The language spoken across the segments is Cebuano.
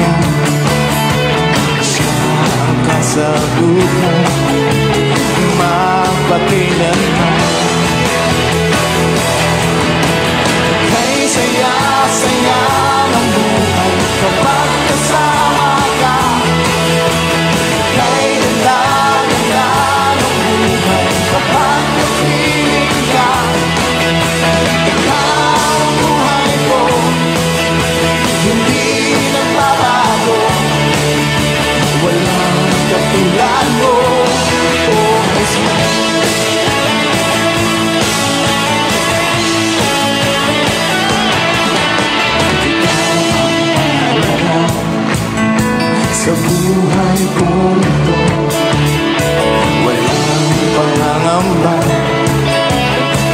Saya. Siya ang kasagutan magpakailanman. Kay saya-saya ng buhay kapag kasama ka. Kay ganda-ganda ng buhay kapag kapiling ka. Ikaw ang buhay ko, hindi nagbabago. Walang katulad mo, oh Jesus. Ikaw ang mahalaga sa buhay kong ito. Walang pangangamba,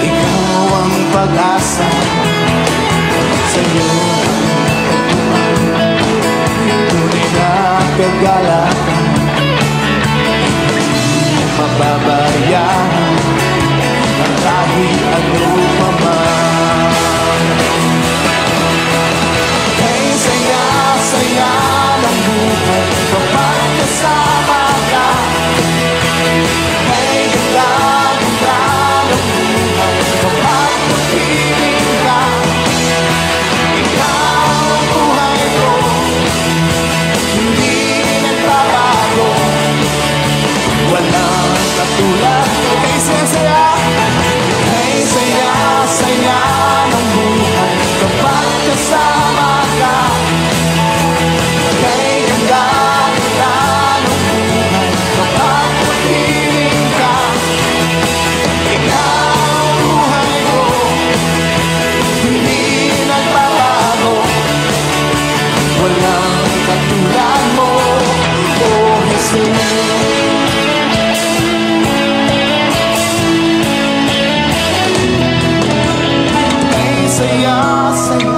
ikaw ang pag-asa. Sa'yo ang natagpuan, tunay na kagalakan. Hindi mababayaan ang kahit ano pa man. Kay saya-saya ng buhay kapag kasama ka. Kay ganda-ganda ng buhay kapag kapiling ka. Ikaw ang buhay ko, hindi nagbabago. Walang katulad mo. Kay saya-saya, kay saya-saya ng buhay kapag kasama ka. Kay ganda-ganda ng buhay kapag kapiling ka. Ikaw ang buhay ko, hindi nagbabago. Walang katulad mo, oh Jesus. Kay saya-saya.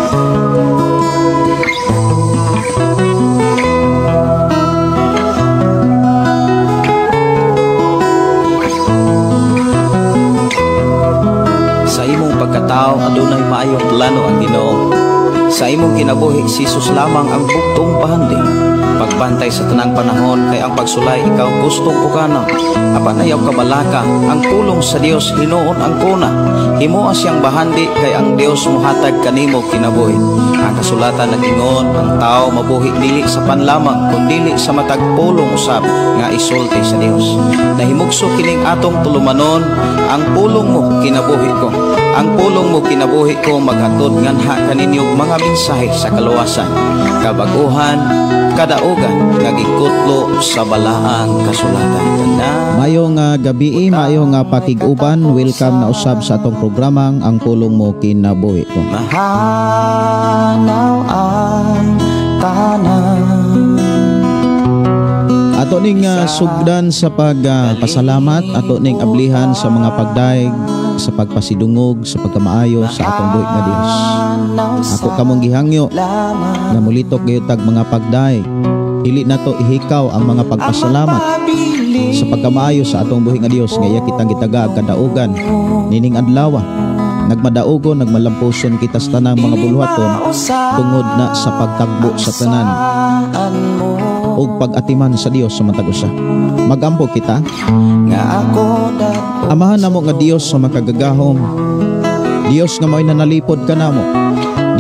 Sa imong pagkatao adunay maayong plano ang Ginoo. Sa imong kinabuhi si Jesus lamang ang bugtong bahandi. Pagbantay sa tanang panahon kay ang pagsulay ikaw gustong pukana. Apan ayaw kabalaka ang pulong sa Dios hinuon ang kuna. Himoa siyang bahandi kay ang Dios mohatag kanimo kinabuhi. Ang kasulatan nag-ingon ang tao mabuhi dili sa panlamang kundili sa matag pulong usab nga isulti sa Dios. Nahimugso kining atong tulumanon, ang pulong mo kinabuhi ko. Ang pulong mo kinabuhi ko maghatod nganha kaninyo mga mensahe sa kaluwasan, kabaguhan, kadaugan nga gikutlo sa balaang kasulatan. Maayong gabi, maayong pakig-uban, welcome na usab sa atong programang Ang Pulong Mo Kinabuhi Ko. Mahanaw ang tanan. Ato ning sugdan sa pagpasalamat, ato ning ablihan sa mga pagdaig, sa pagpasidungog, sa pagkamaayo sa atong buhi nga Dios. Ako kamong gihangyo nga mulitok gayud tag mga pagdaig. Dili nato ihikaw ang mga pagpasalamat sa pagkamaayo sa atong buhi nga Dios nga iya kitang gitaga kadaugan nining adlaw. Nagmadaugo, nagmalampuson kita sa tanang mga buluhaton tungod na sa pagtagbo sa tanan ug pag-atiman sa Dios sa matag usa. Magampo kita. Amahan namo nga Dios sa makagagahom. Dios nga mao'y nanalipod kanamo.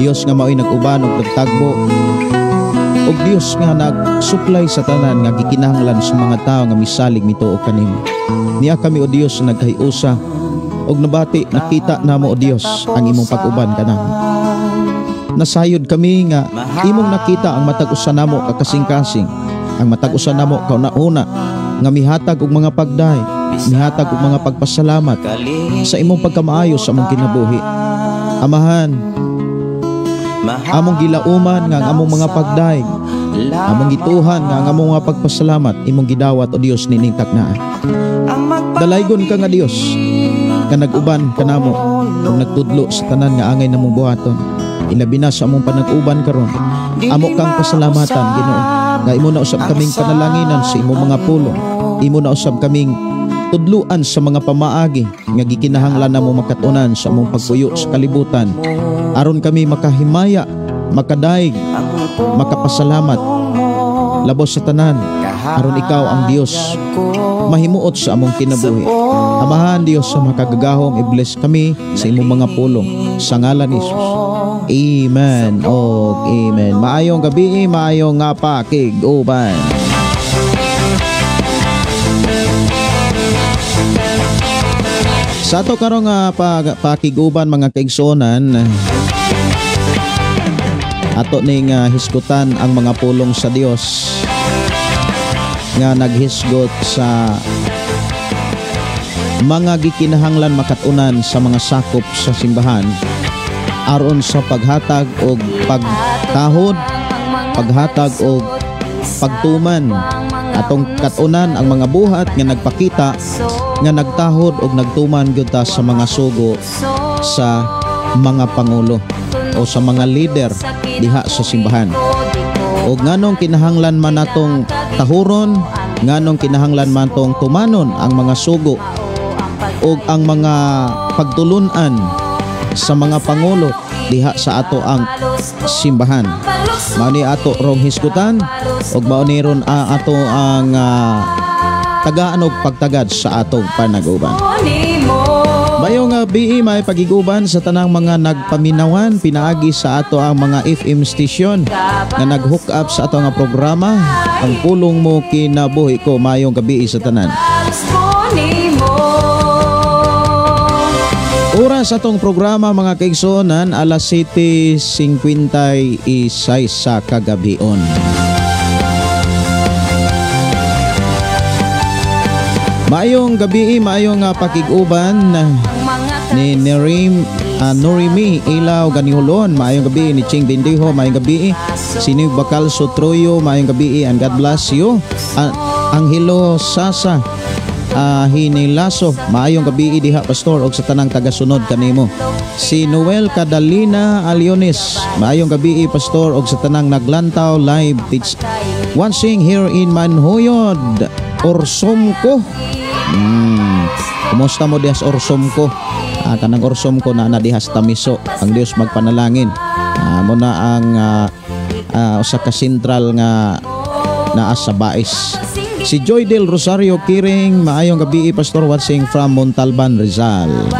Dios nga mao'y nag-uban ug nagtagbo. Ug Dios nga nagsuplay sa tanan nga gikinahanglan sa mga tawo nga misalig mituo kanimo. Niya kami o Dios nagkahiusa ug nabati nakita namo o Dios ang imong pag-uban kanamo. Nasayod kami nga imong nakita ang matag usa namo kakasing-kasing, ang matag usa namo kauna-una nga mihatag og mga pagday, mihatag og mga pagpasalamat sa imong pagkamaayo sa among kinabuhi. Amahan, among gilauman nga ang among mga pagday, among gituhan nga ang among mga pagpasalamat imong gidawat o Dios nining taknaa. Dalaygon ka nga Dios nga nag-uban kanamo ug nagtudlo sa tanan nga angay namong buhaton. Ilabi na sa among panag-uban karon. Amo kang pasalamatan Ginoo nga imo na usab kaming panalanginan sa imong mga pulong. Imo na usab kaming tudluan sa mga pamaagi nga gikinahanglan namo makat-unan sa among pagpuyo sa kalibutan aron kami makahimaya Makadaig, makapasalamat, labos sa tanan, aron ikaw ang Dios mahimuot sa among kinabuhi. Amahan Dios sa makagagahom, i-bless kami sa imong mga pulong sa ngalan ni Jesus. Amen. Og amen. Maayong gabi, maayong nga pakig-uban. Sa ato karong pakig-uban mga kaigsuonan, ato ning hisgutan ang mga pulong sa Dios nga naghisgot sa mga gikinahanglan makat-unan sa mga sakop sa simbahan aron sa paghatag og pagtahod, paghatag og pagtuman. Atong kat-unan ang mga buhat nga nagpakita nga nagtahod og nagtuman gyud ta sa mga sugo sa mga pangulo o sa mga leader diha sa simbahan. Og nganong kinahanglan man natong tahuron, nganong kinahanglan man tong tumanon ang mga sugo og ang mga pagtulun-an sa mga pangulo diha sa ato ang simbahan. Mao ni ato rong hisgutan og mao ni ron ato ang tagaan og pagtagad sa atong panag-uban. Mayong BE, may pagiguban sa tanang mga nagpaminawan pinaagi sa ato ang mga FM station nga nag-hook up sa ato nga programa Ang Pulong Mo Kinabuhi Ko. Mayong gabi sa tanan. Oras atong programa mga kaigsuonan, alas 7:56 sa kagabion. Maayong gabi, maayong pakig-uban ni Nerim, Norimi Ilaw Ganihulon, maayong gabi ni Ching Bendijo, maayong gabi Siniw Bakal Sotroyo, maayong gabi and God bless you. Angelo Sasa Hinilaso, maayong gabi diha pastor og sa tanang tagasunod kanimo. Si Noel Cadalina Alionis, maayong gabi pastor og sa tanang naglantaw live teach watching here in Manhuyod, Orsomco. Kumusta mo dihas Orsomco? Kanang Orsomco na dihas Tamiso. Ang Dios magpanalangin. Mo na ang usa ka sentral nga naa sa Bais. Si Joy Del Rosario Kiring, maayong gabi pastor watching from Montalban, Rizal.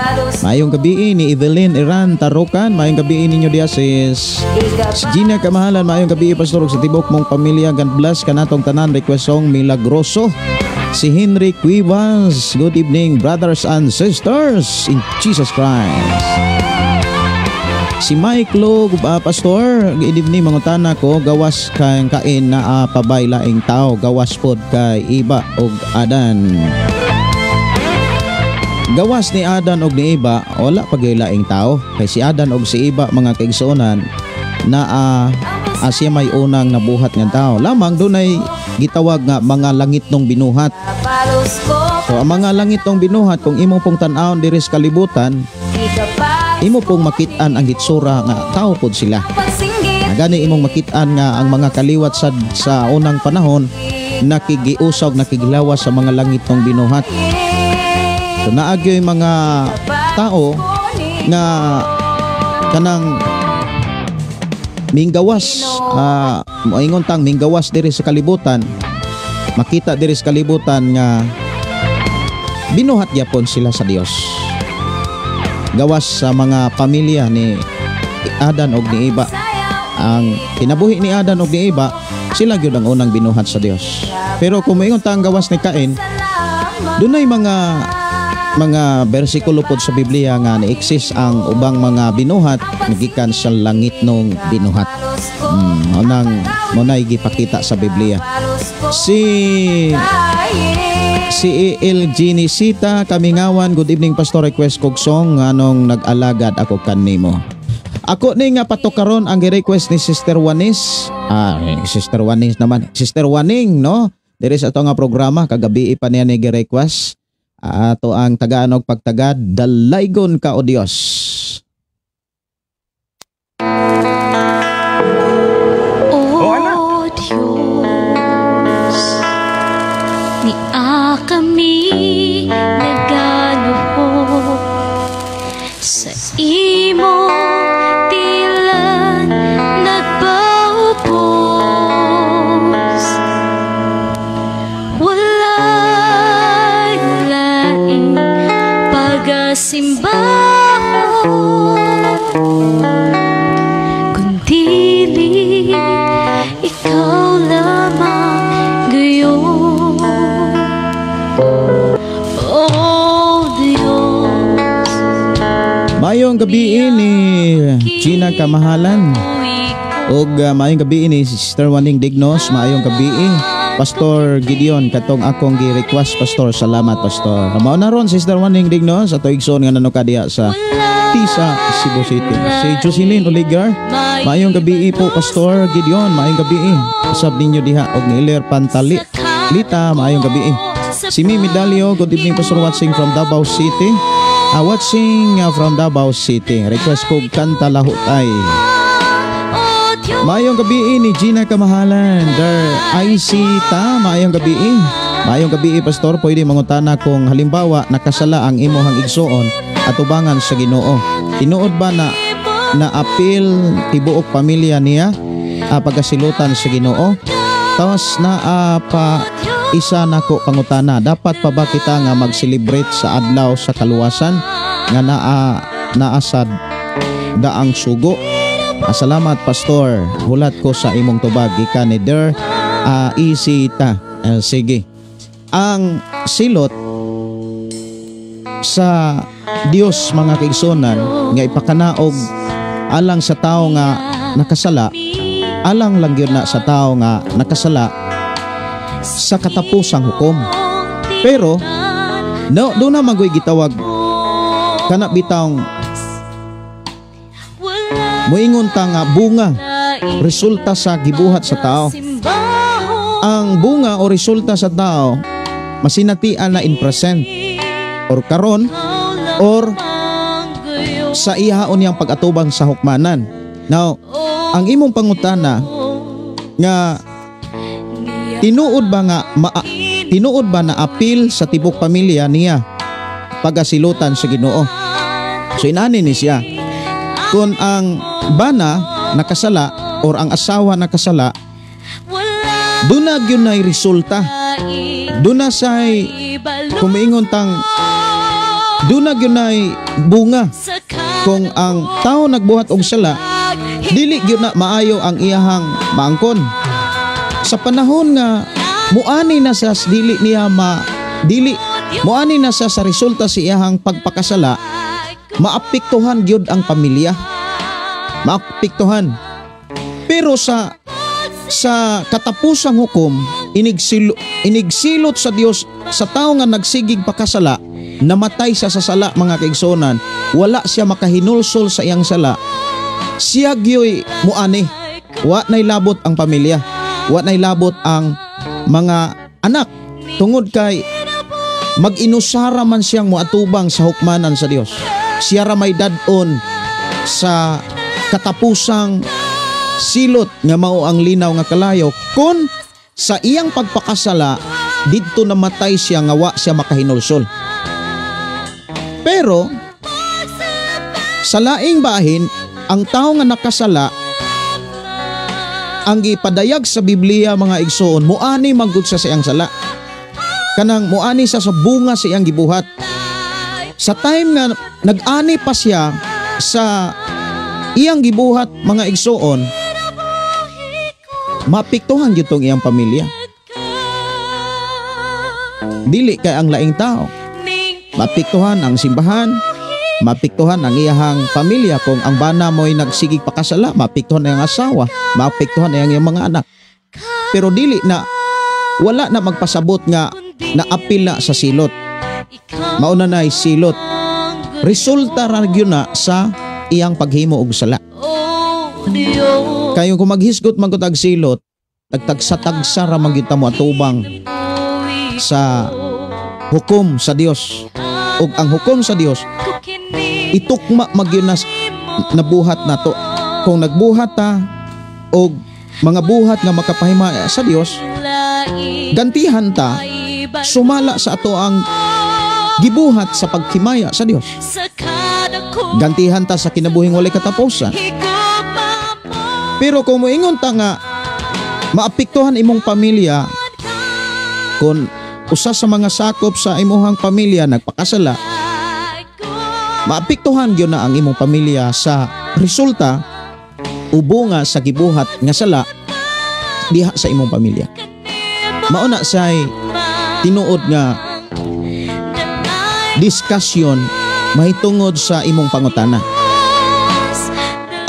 Maayong gabi ni Evelyn Iran Tarukan, maayong gabi ninyo diha sis. Si Gina Kamahalan, maayong gabi pastor sa tibok mong pamilya. God bless kanatong tanan, request song Milagroso. Si Henry Cuevas, good evening brothers and sisters in Jesus Christ. Si Mike Log, pastor, good evening mangutana ko, gawas kay kain na pabay laing tao, gawas pod kay Iba og Adan. Gawas ni Adan og ni Iba, wala pa gyud laing tao. Kay si Adan og si Iba mga kaigsuonan na siya may unang nabuhat nga tao. Lamang dunay gitawag nga mga langit nung binuhat. So ang mga langit nung binuhat, kung imo pong tan-awon diri sa kalibutan, imo pong makit-an ang hitsura nga tao pod sila. Gani imong makit-an nga ang mga kaliwat sa unang panahon nakigiusog, nakigilawas sa mga langit nung binuhat. So naagyoy mga tao nga kanang minggawas, moingon tang minggawas diri sa kalibutan, makita diri sa kalibutan nga binuhat gyapon sila sa Dios. Gawas sa mga pamilya ni Adan og ni Iba. Ang kinabuhi ni Adan og ni Iba, sila gyud ang unang binuhat sa Dios. Pero kung moingon ta ang gawas ni Cain, dunay mga bersikulo pod sa Biblia nga ni-exist ang ubang mga binuhat gikan sa langit nung binuhat. Unang mo na gipakita sa Biblia. Si E.L. Ginisita Kamingawan, good evening pastor, request kog song anong nag-alagad ako kanimo. Ako ni nga patukaron ang gi-request ni Sister Wanis. Sister Wanis naman. Sister Waning, no? Diri sa ato nga programa kagabi pa niya ni gi-request. Ato ang tagaan og pagtagad, dalaygon ka o Dios. O Diyos, ni kami nagaluhod sa imong tilan nagpalihok. Maayong gabi ni Gina Kamahalan. Og maayong gabi ni Sister Waning Dignos, maayong gabi Pastor Gideon, katong akong gi-request, Pastor, salamat, Pastor. Mao na ron, Sister Waning Dignos, ato igsoon nga nanuka diha sa Tisa, Cebu City. Si Jocelyn Oligar, maayong gabi po, Pastor Gideon, maayong gabi. Usab ninyo diha og ni Iler Pantali. Lita, maayong gabi. Si Mimi Dalio, good evening, Pastor, watching from Davao City. Watching from Davao City. Request ko kanta "Lahutay". Maayong gabi ni Gina Kamahalan. Der IC ta, maayong gabi. Maayong gabi, Pastor, pwede mangutana kung halimbawa nakasala ang imuhang igsuon atubangan sa Ginoo. Tinuod ba na naapil tibuok pamilya niya pagkasilutan sa Ginoo? Tapos na pa isa nako pangutana, dapat pa ba kita nga mag-celebrate sa adlaw sa kaluwasan nga naa naa sa daang sugo? Salamat, Pastor. Hulat ko sa imong tubag, gikan ni Der Isita. Sige. Ang silot sa Dios, mga kaigsunan, nga ipakanaog alang sa tao nga nakasala, alang lang gyud na sa tao nga nakasala sa katapusang hukom. Pero no, do na magoy gitawag kana bitawng moingon ta nga bunga, resulta sa gibuhat sa tao. Ang bunga o resulta sa tao masinatian na in present or karon or sa ihaon niyang pag-atubang sa hukmanan. Now, ang imong pangutana nga tinuod ba nga tinuod ba na apil sa tibok pamilya niya pagasilutan sa Ginoo? So inani ni siya. Kung ang bana nakasala or ang asawa nakasala, duna gyud nay resulta. Duna say kumiingon tang duna gyud nay bunga. Kung ang tao nagbuhat og sala, dili gyud na maayo ang iyahang maangkon. Sa panahon nga muani na sa dili niya ma dili muani na sa resulta sa iyahang pagpakasala, maapektuhan gyud ang pamilya. Maapektuhan. Pero sa katapusang hukom, inigsilot sa Dios sa tao nga nagsigig pakasala, namatay siya sa sala, mga kaigsuonan, wala siya makahinulsol sa iyang sala. Siya gyoy muani. Wa nay labot ang pamilya. Wa nay labot ang mga anak tungod kay mag-inusara man siyang muatubang sa hukmanan sa Dios. Siya ra may dad-on sa katapusang silot nga mao ang linaw nga kalayo kung sa iyang pagpakasala didto namatay siya nga wa siya makahinulsol. Pero sa laing bahin, ang tao nga nakasala, ang gipadayag sa Biblia, mga igsoon, muani man gud sa iyang sala. Kanang muani sa bunga sa iyang gibuhat. Sa time nga nag-ani pa siya sa iyang gibuhat, mga igsoon, maapektuhan gyud tong iyang pamilya. Dili kay ang laing tao. Maapektuhan ang simbahan, maapektuhan ang iyahang pamilya. Kung ang bana mo'y nagsigig pakasala, maapektuhan ang asawa, maapektuhan ang iyang mga anak. Pero dili na, wala na magpasabot nga naapil na sa silot. Mauna na silot. Resulta ra gyud na sa iyang paghimo og sala. Kayo kung maghisgot man gud silot, tagtagsa-tagsa ra man gyud ta mo atubang sa hukom sa Dios. Ug ang hukom sa Dios itukma magyud na nabuhat nato. Kung nagbuhat ta og mga buhat nga makapahimaya sa Dios, gantihan ta sumala sa ato ang gibuhat sa paghimaya sa Dios. Gantihan ta sa kinabuhing walay katapusan. Pero kung moingon ta nga maapektuhan imong pamilya, kung usa sa mga sakop sa imuhang pamilya nagpakasala, maapektuhan gyud na ang imong pamilya sa resulta o bunga sa gibuhat nga sala diha sa imong pamilya. Mao na say tinuod nga discussion mahitungod sa imong pangutana.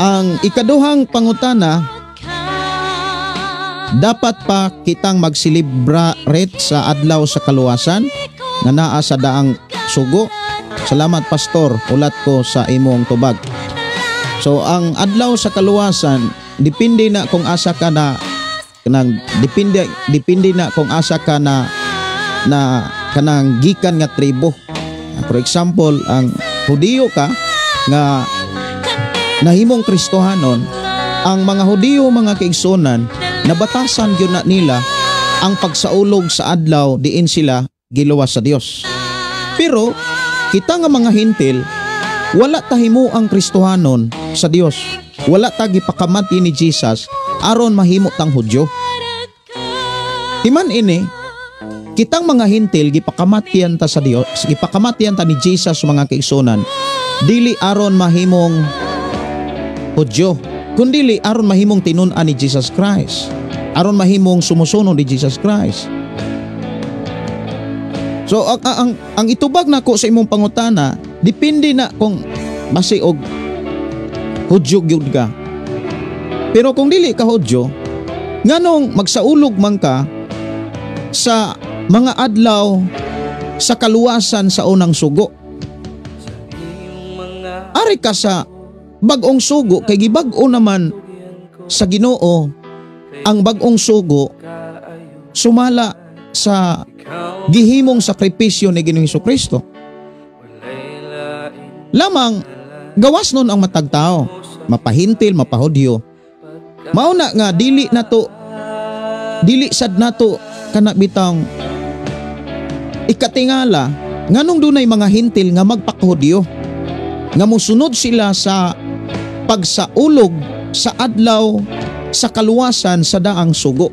Ang ikaduhang pangutana, dapat pa kitang magselebrate sa adlaw sa kaluwasan nga naa sa daang sugo? Salamat, Pastor, ulat ko sa imong tubag. So ang adlaw sa kaluwasan, depende na kung asa ka na kanang depende depende na kung asa ka na na kanang gikan nga tribo. For example, ang Hudiyo ka nga nahimong Kristohanon, ang mga Hudiyo, mga kaigsunan, nabatasan gyud na nila ang pagsaulog sa adlaw diin sila giluwas sa Dios. Pero kita nga mga Hentil, wala ta himo ang Kristohanon sa Dios. Wala ta gipakamati ni Jesus aron mahimo tang Hudyo. Timan ini, kitang mga Hentil gipakamatian ta sa Dios, gipakamatian ta ni Jesus, mga kaigsunan, dili aron mahimong Hudyo, kundili aron mahimong tinun-an ni Jesus Christ. Aron mahimong sumusunod ni Jesus Christ. So ang itubag nako sa imong pangutana, depende na kung basi og Hudyo gyud ka. Pero kung dili ka Hudyo, nganong magsaulog man ka sa mga adlaw sa kaluwasan sa unang sugo? Ari ka sa bag-ong sugo kay gibag-o naman sa Ginoo ang bag-ong sugo sumala sa gihimong sakripisyo ni Ginoong Kristo. Lamang gawas nun ang matag tao, mapahintil, mapahudyo. Mao na nga dili nato, dili sad nato kana bitang ikatingala nganong dunay mga Hentil nga magpakahudyo nga musunod sila sa pagsaulog sa adlaw sa kaluwasan sa daang sugo.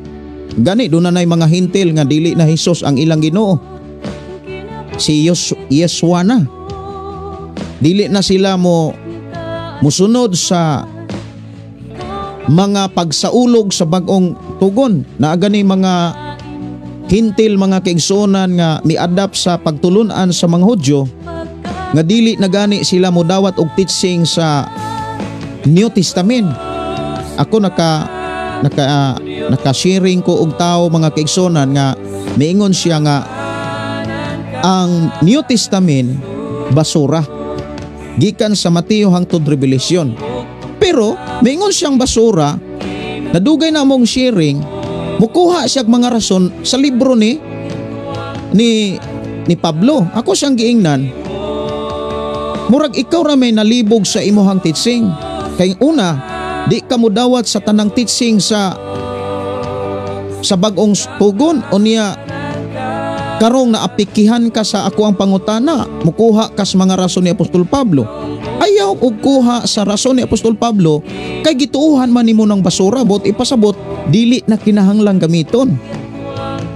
Gani doon na mga Hentil nga dili na Hesus ang ilang Ginoo. Si Yeshua na. Dili na sila mo musunod sa mga pagsaulog sa bag-ong tugon. Naa gani mga Hentil, mga kaigsuonan, nga mi-adapt sa pagtulunan sa mga Hudyo nga dili na gani sila modawat og teaching sa New Testament. Ako naka naka sharing ko og tao, mga kaigsuonan, nga miingon siya nga ang New Testament basura gikan sa Mateo hangtod Revelation. Pero miingon siyang basura, nadugay na mong sharing, mukuha siya mga rason sa libro ni Pablo. Ako siyang giingnan, murag ikaw ra may nalibog sa imuhang teaching. Kay una, di ka mudawat sa tanang teaching sa bag-ong tugon, unya karong naapikihan ka sa ako ang pangutana, mukuha ka sa mga rason ni Apostol Pablo. Ayaw og kuha sa rason ni Apostol Pablo kay gituohan man nimo ng basura, bot ipasabot dili na kinahanglang gamiton.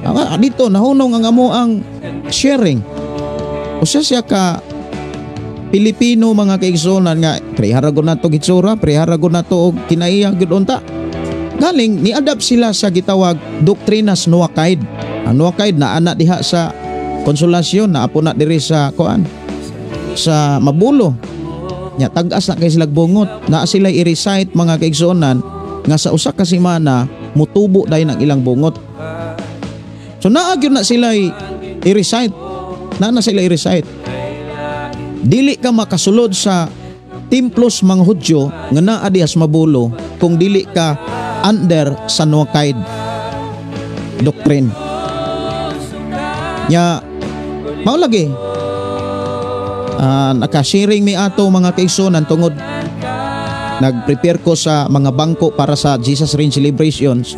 Ah, dito nahunong ang amo ang sharing. Usa siya ka Pilipino, mga kaigsuonan, nga prehara gud nato gitsura, prehara gud nato og kinaiya gud unta. Galing ni-adapt sila sa gitawag Doctrinas Noahide. Ang Noahide na ana diha sa Konsolasyon, na apo na diri sa kuan, sa Mabulo. Nya tag-as na kay sila bungot, naa sila i-recite, mga kaigsuonan, nga sa usa ka semana mutubo dayon ang ilang bungot. So naa gyud na sila i-recite. Naa na sila i-recite. Dili ka makasulod sa templos mga Hudyo nga naa diha sa Mabulo kung dili ka under sa Noahide doctrine. Nya mao lagi naka-sharing mi ato, mga kaigsuonan, tungod nag-prepare ko sa mga bangko para sa Jesus Reign celebrations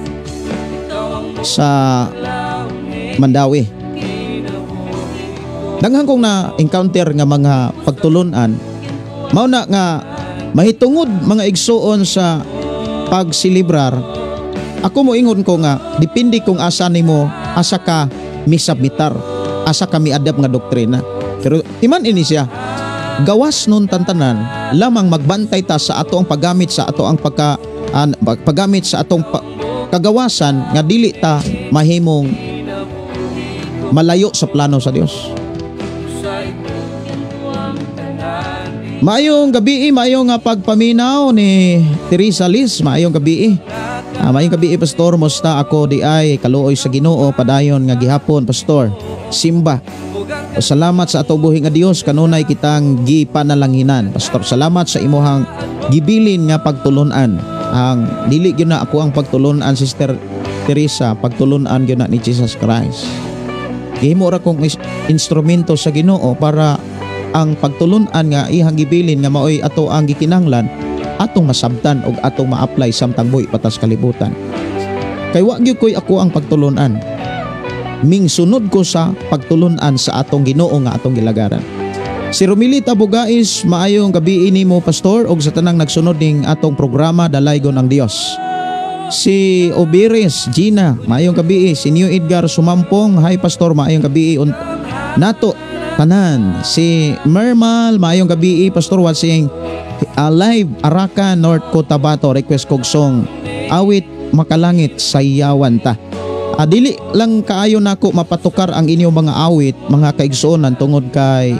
sa Mandaue. Daghan kong na encounter nga mga pagtulunan. Mao na nga mahitungod, mga igsuon, sa pagsilibrar, ako moingon ko nga depende kung asa nimo, asa ka misubmitar, asa ka mi-adapt nga doktrina. Pero timan ini siya, gawas nun tantanan, lamang magbantay ta sa ato ang paggamit sa ato ang pagka an, paggamit sa atong kagawasan nga dili ta mahimong malayo sa plano sa Dios. Maayong gabi, maayong pagpaminaw ni Teresa Liz, maayong gabi. Maayong gabi, Pastor, musta ako di ay kaluoy sa Ginoo padayon nga gihapon, Pastor. Simba. Salamat sa atong buhi nga Dios kanunay kitang gipanalanginan. Pastor, salamat sa imuhang gibilin nga pagtulunan. Ang dili gyud na ako ang pagtulunan, Sister Teresa, pagtulunan gyud na ni Jesus Christ. Gihimo ra kong instrumento sa Ginoo para ang pagtulunan nga ihang gibilin nga maoy ato ang gikinahanglan atong masabtan og atong ma-apply samtang buhi patas kalibutan. Kay wa gyud koy ako ang pagtulunan. Mingsunod ko sa pagtulunan sa atong Ginoo nga atong gilagaran. Si Romilita Bugais, maayong gabi nimo, Pastor, og sa tanang nagsunod ning atong programa Dalaygon ang Dios. Si Obiris Gina, maayong gabi. Si New Edgar Sumampong, hi Pastor, maayong gabi nato tanan. Si Mermal, maayong gabi, Pastor, watching live Arakan, North Cotabato, request kog song Awit Makalangit Sayawan Ta. Dili lang kaayo nako mapatukar ang inyong mga awit, mga kaigsuonan, tungod kay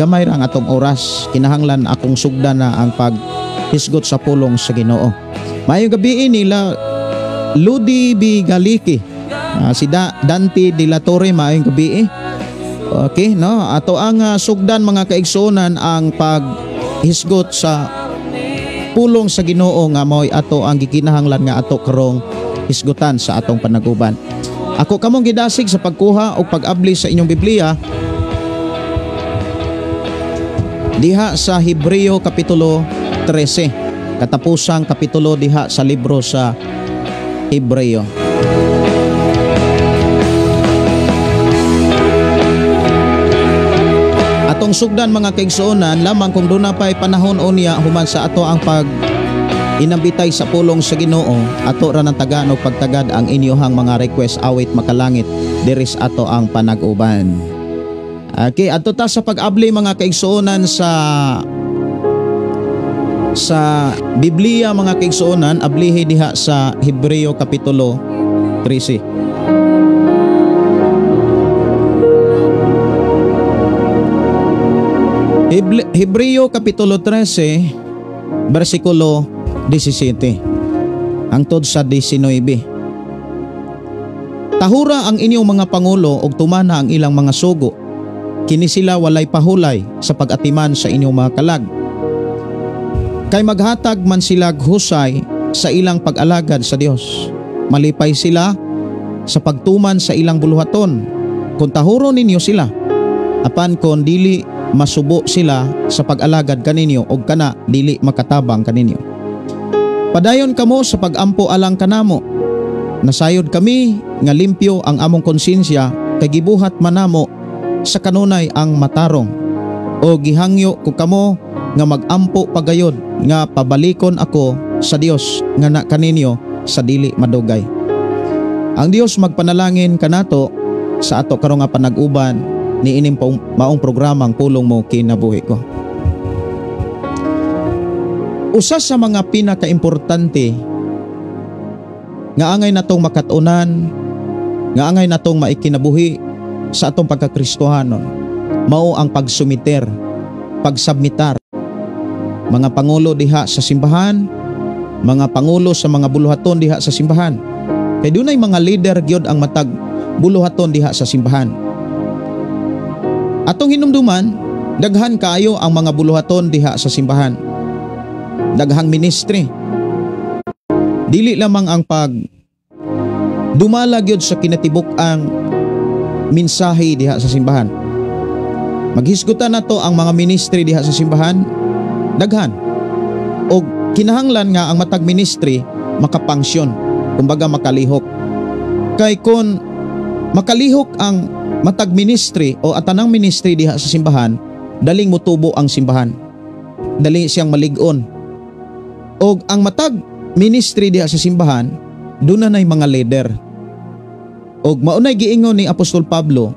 gamay ra ang atong oras. Kinahanglan akong sugdan na ang paghisgot sa pulong sa Ginoo. Maayong gabi nila Ludi B. Galiki, si Dante De La Torre, maayong gabi. Okay, no? Ato ang sugdan mga kaigsuonan ang paghisgot sa pulong sa Ginoo nga mao'y ato ang gikinahanglan nga ato karong hisgutan sa atong panaguban. Ako kamong gidasig sa pagkuha o pag-abli sa inyong Biblia diha sa Hebreo Kapitulo 13, katapusang kapitulo diha sa libro sa Hebreo. Atong sugdan mga kaigsuonan lamang kung doon na pa'y panahon unya human sa ato ang pag inambitay sa pulong sa Ginoo, ato ra ng tagaan og pagtagad ang inyohang mga request awit makalangit diris ato ang panag-uban. Okay, adto ta sa pag-abli mga kaigsuonan sa Biblia mga kaigsuonan, ablihi diha sa Hebreo Kapitulo 13. Hebreo Kapitulo 13, versikulo 17 hangtod sa 19. Tahura ang inyong mga pangulo og tumana ang ilang mga sugo. Kini sila walay pahulay sa pag-atiman sa inyong mga kalag. Kay maghatag man sila husay sa ilang pag-alagad sa Dios. Malipay sila sa pagtuman sa ilang buluhaton. Kung tahuro ninyo sila, apan kon dili masubo sila sa pag-alagad kaninyo og kana dili makatabang kaninyo. Padayon kamo sa pag-ampo alang kanamo. Nasayod kami nga limpyo ang among konsensya kay gibuhat manamo sa kanunay ang matarong. O gihangyo ko kamo nga mag-ampo pagayod nga pabalikon ako sa Dios nga na kaninyo sa dili madugay. Ang Dios magpanalangin kanato sa ato karon nga panag-uban ni ining maong programang Pulong Mo Kinabuhi Ko. Usa sa mga pinakaimportante nga angay natong makat-unan, nga angay natong maikinabuhi sa atong pagkakristohanon, mao ang pagsumiter, pagsubmitar. Mga pangulo diha sa simbahan, mga pangulo sa mga buluhaton diha sa simbahan. Kay dunay mga leader gyud ang matag buluhaton diha sa simbahan. Atong hinumduman, daghan kaayo ang mga buluhaton diha sa simbahan. Daghang ministry. Dili lamang ang pag dumala gyud sa kinatibuk-ang mensahe diha sa simbahan. Maghisgutan nato ang mga ministry diha sa simbahan, daghan. Og kinahanglan nga ang matag ministry makapangsyon, kumbaga makalihok. Kay kon makalihok ang matag ministry o atanang ministry diha sa simbahan, daling motubo ang simbahan. Dali siyang malig-on. Og ang matag ministry diha sa simbahan, doon na mga leader. Og maunay giingon ni Apostol Pablo,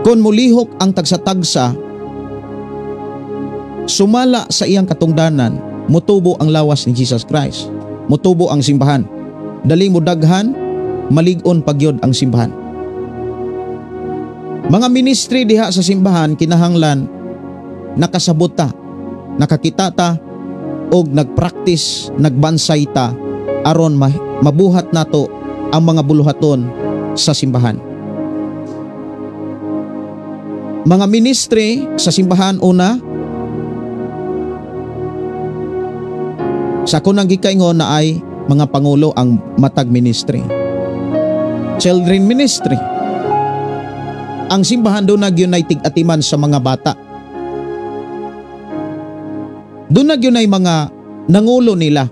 kon mulihok ang tagsa-tagsa, sumala sa iyang katungdanan, mutubo ang lawas ni Jesus Christ. Mutubo ang simbahan. Dali mo daghan, malig-on pagyod ang simbahan. Mga ministry diha sa simbahan kinahanglan nakasabot ta, nakakita ta og nagpractice, nagbansay ta aron mabuhat nato ang mga buluhaton sa simbahan. Mga ministry sa simbahan, una sa kunang gikaingon na ay mga pangulo ang matag ministry. Children ministry. Ang simbahan doon nagyunay tig-atiman sa mga bata. Doon nagyunay mga nangulo nila.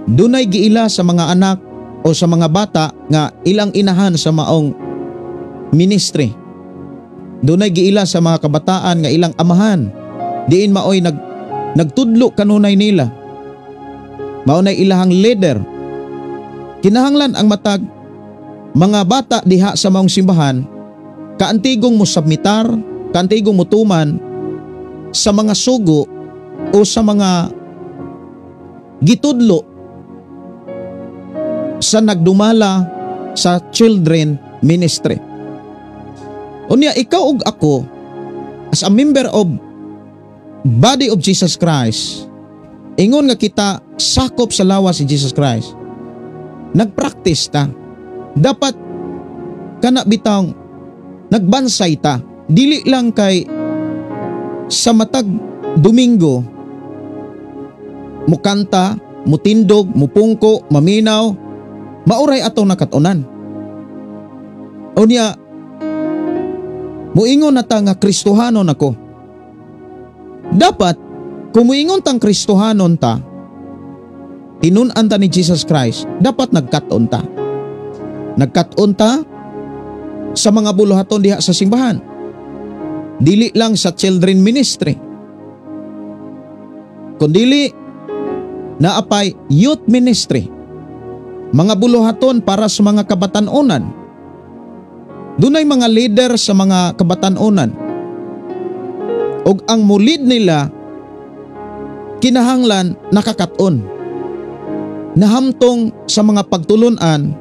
Doon ay giila sa mga anak o sa mga bata nga ilang inahan sa maong ministry. Doon ay giila sa mga kabataan nga ilang amahan. Diin maoy nagtudlo kanunay nila. Maunay ilahang leader. Kinahanglan ang matag mga bata diha sa maong simbahan kaantigong mo submitar, kaantigong mo tuman sa mga sugo o sa mga gitudlo sa nagdumala sa children ministry. Unya ikaw ug ako as a member of body of Jesus Christ, ingon nga kita sakop sa lawas si Jesus Christ, nagpractice ta. Dapat kana bitang nagbansay ta. Dili lang kay sa matag Domingo mukanta, mutindog, mupungko, maminaw, mauray atong nakatunan. Unya muingon na ta nga Kristohanon ako. Dapat kung muingon tang Kristohanon ta, tinun-an ta ni Jesus Christ, dapat nagkat-on ta. Nagkat-on ta sa mga buluhaton diha sa simbahan. Dili lang sa children ministry, kundili naapay youth ministry. Mga buluhaton para sa mga kabatan-onan. Dunay mga leader sa mga kabatan-onan. Og ang mulid nila kinahanglan nakakat-on, nahamtong sa mga pagtulunan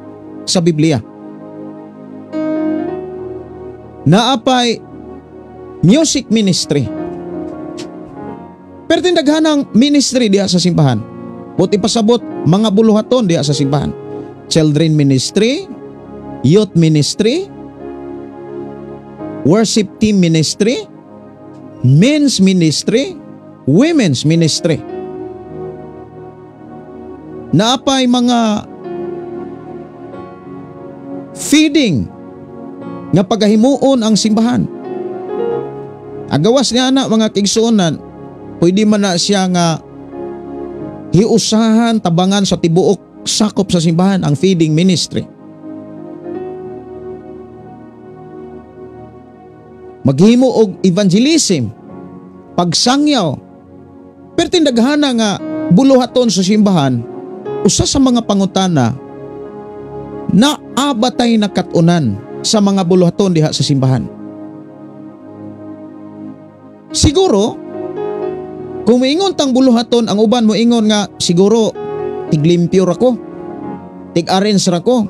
sa Biblia. Naapay music ministry. Pero tindaghanang ministry diha sa simbahan. Buti pasabot mga buluhaton diha sa simbahan. Children ministry, youth ministry, worship team ministry, men's ministry, women's ministry. Naapay mga feeding nga pagahimuon ang simbahan. Agawas niya na mga kigsuonan, pwede man na siya nga hiusahan, tabangan sa tibuok sakop sa simbahan ang feeding ministry. Maghimo og evangelism, pagsangyaw. Pero tindaghana nga buluhaton sa simbahan, usa sa mga pangutana na abatay na katunan sa mga buluhaton diha sa simbahan. Siguro kung moingon tang buluhaton, ang uban moingon nga siguro tiglimpyo ra ko, tig-arrange ra ko.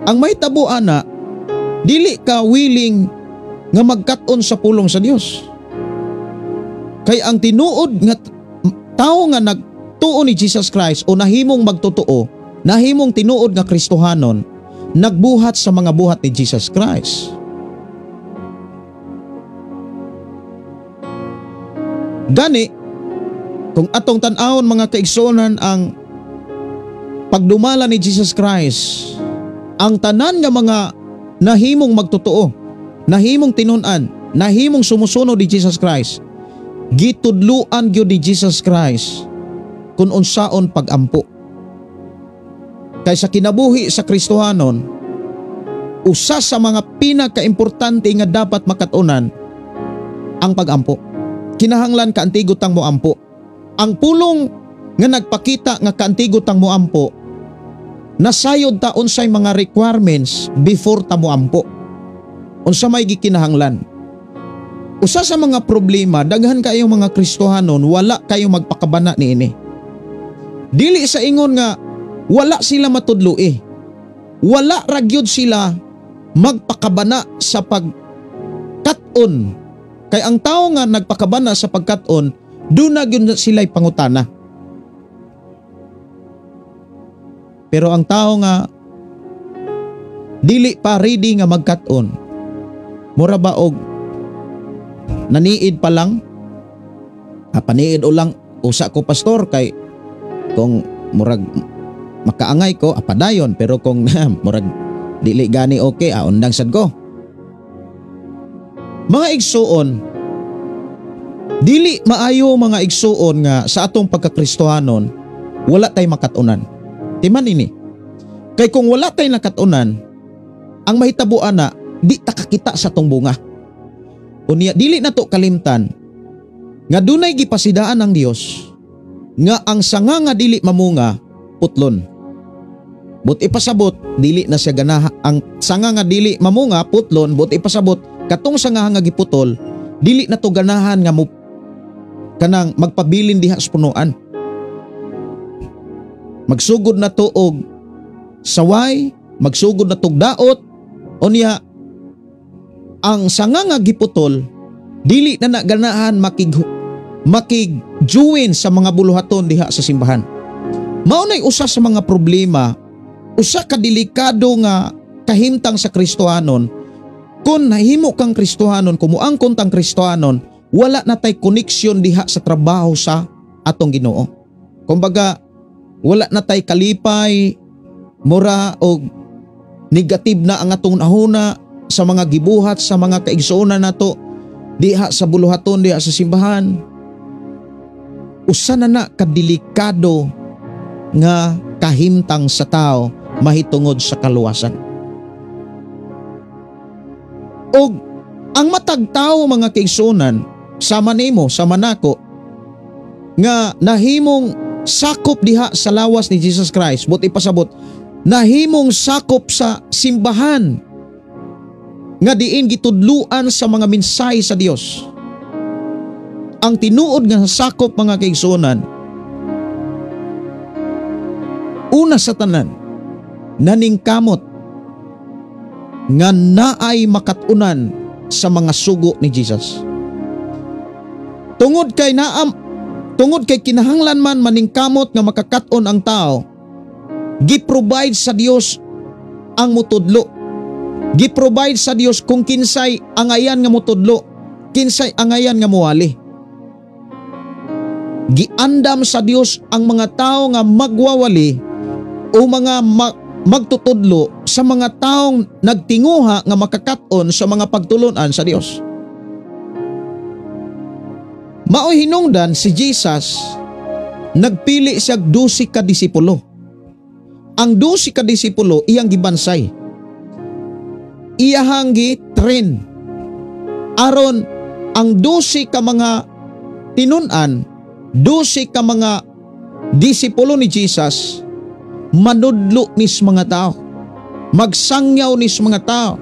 Ang mahitabo ana, dili ka willing nga magkat-on sa pulong sa Dios. Kay ang tinuod nga tao nga nagtuo ni Jesus Christ o nahimong magtotoo, nahimong tinuod nga Kristohanon, nagbuhat sa mga buhat ni Jesus Christ. Gani, kung atong tan-awon mga kaigsuonan ang pagdumala ni Jesus Christ, ang tanan nga mga nahimong magtotoo, nahimong tinun-an, nahimong sumusunod ni Jesus Christ, gitudluan gyud ni Jesus Christ kung unsaon pagampo. Kay sa kinabuhi sa Kristohanon, usa sa mga pinakaimportante nga dapat makatunan ang pagampo. Kinahanglan kaantigo tang moampo. Ang pulong nga nagpakita nga kaantigo tang moampo, nasayod ta unsay mga requirements before ta moampo. Unsa may gikinahanglan. Usa sa mga problema, daghan kayong mga Kristohanon wala kayo magpakabana niini. Dili sa ingon nga wala sila matudlo eh. Wala ra gyud sila magpakabana sa pag kat-on. Kay ang tao nga nagpakabana sa pagkat-on, duna gyud sila'y pangutana. Pero ang tao nga dili pa ready nga magkat-on, mura ba og naniid pa lang? Paniid o lang usa ko, pastor, kay kung murag makaangay ko, apadayon, pero kung murag dili gani okay, undang sad ko. Mga igsuon, dili maayo mga igsuon nga sa atong pagkakristohanon wala tay makatunan. Timan ini. Kay kung wala tay nakatunan, ang mahitabuan na di ta kakita sa atong bunga. Unya dili na to kalimtan nga dunay gipasidaan ang Dios nga ang sanga nga dili mamunga putlon. But ipasabot dili na siya ganaha ang sanga nga dili mamunga putlon, but ipasabot katong sanga nga giputol dili na to ganahan nga mo kanang magpabilin diha sa punuan. Magsugod na to og saway, magsugod na tog daot. Unya ang sanga nga giputol dili na naganahan makig-join sa mga buluhaton diha sa simbahan. Mao nay usa sa mga problema, usa ka delikado nga kahimtang sa Kristohanon. Kung nahimo kang Kristohanon, kung muangkon tang Kristohanon, wala na tay koneksyon diha sa trabaho sa atong Ginoo. Kumbaga, wala na tay kalipay, mura og negative na ang atong nahuna sa mga gibuhat sa mga kaigsuonan nato diha sa buluhaton, diha sa simbahan. Usa na na kadelikado nga kahimtang sa tao mahitungod sa kaluwasan. Og ang matag tao mga kaigsuonan, sama nimo, sama nako, nga nahimong sakop diha sa lawas ni Jesus Christ, but ipasabot nahimong sakop sa simbahan nga diin gitudluan sa mga mensahe sa Dios. Ang tinuod nga sakop mga kaigsuonan, una sa tanan, naningkamot nga naay makatunan sa mga sugo ni Jesus. Tungod kay kinahanglan man maningkamot nga makakaton ang tao, gi-provide sa Dios ang mutudlo. Gi-provide sa Dios kung kinsay angayan nga mutudlo, kinsay angayan nga muwali. Giandam sa Dios ang mga tao nga magwawali o mga magtutudlo sa mga taong nagtinguha nga makakaton sa mga pagtulunan sa Dios. Maoy hinungdan si Jesus, nagpili siya 12 ka disipulo. Ang 12 ka disipulo iyang gibansay, iyahang gi-train. Aron ang 12 ka mga tinun-an, 12 ka mga disipulo ni Jesus, manudlo nis mga tao, magsangyaw nis mga tao.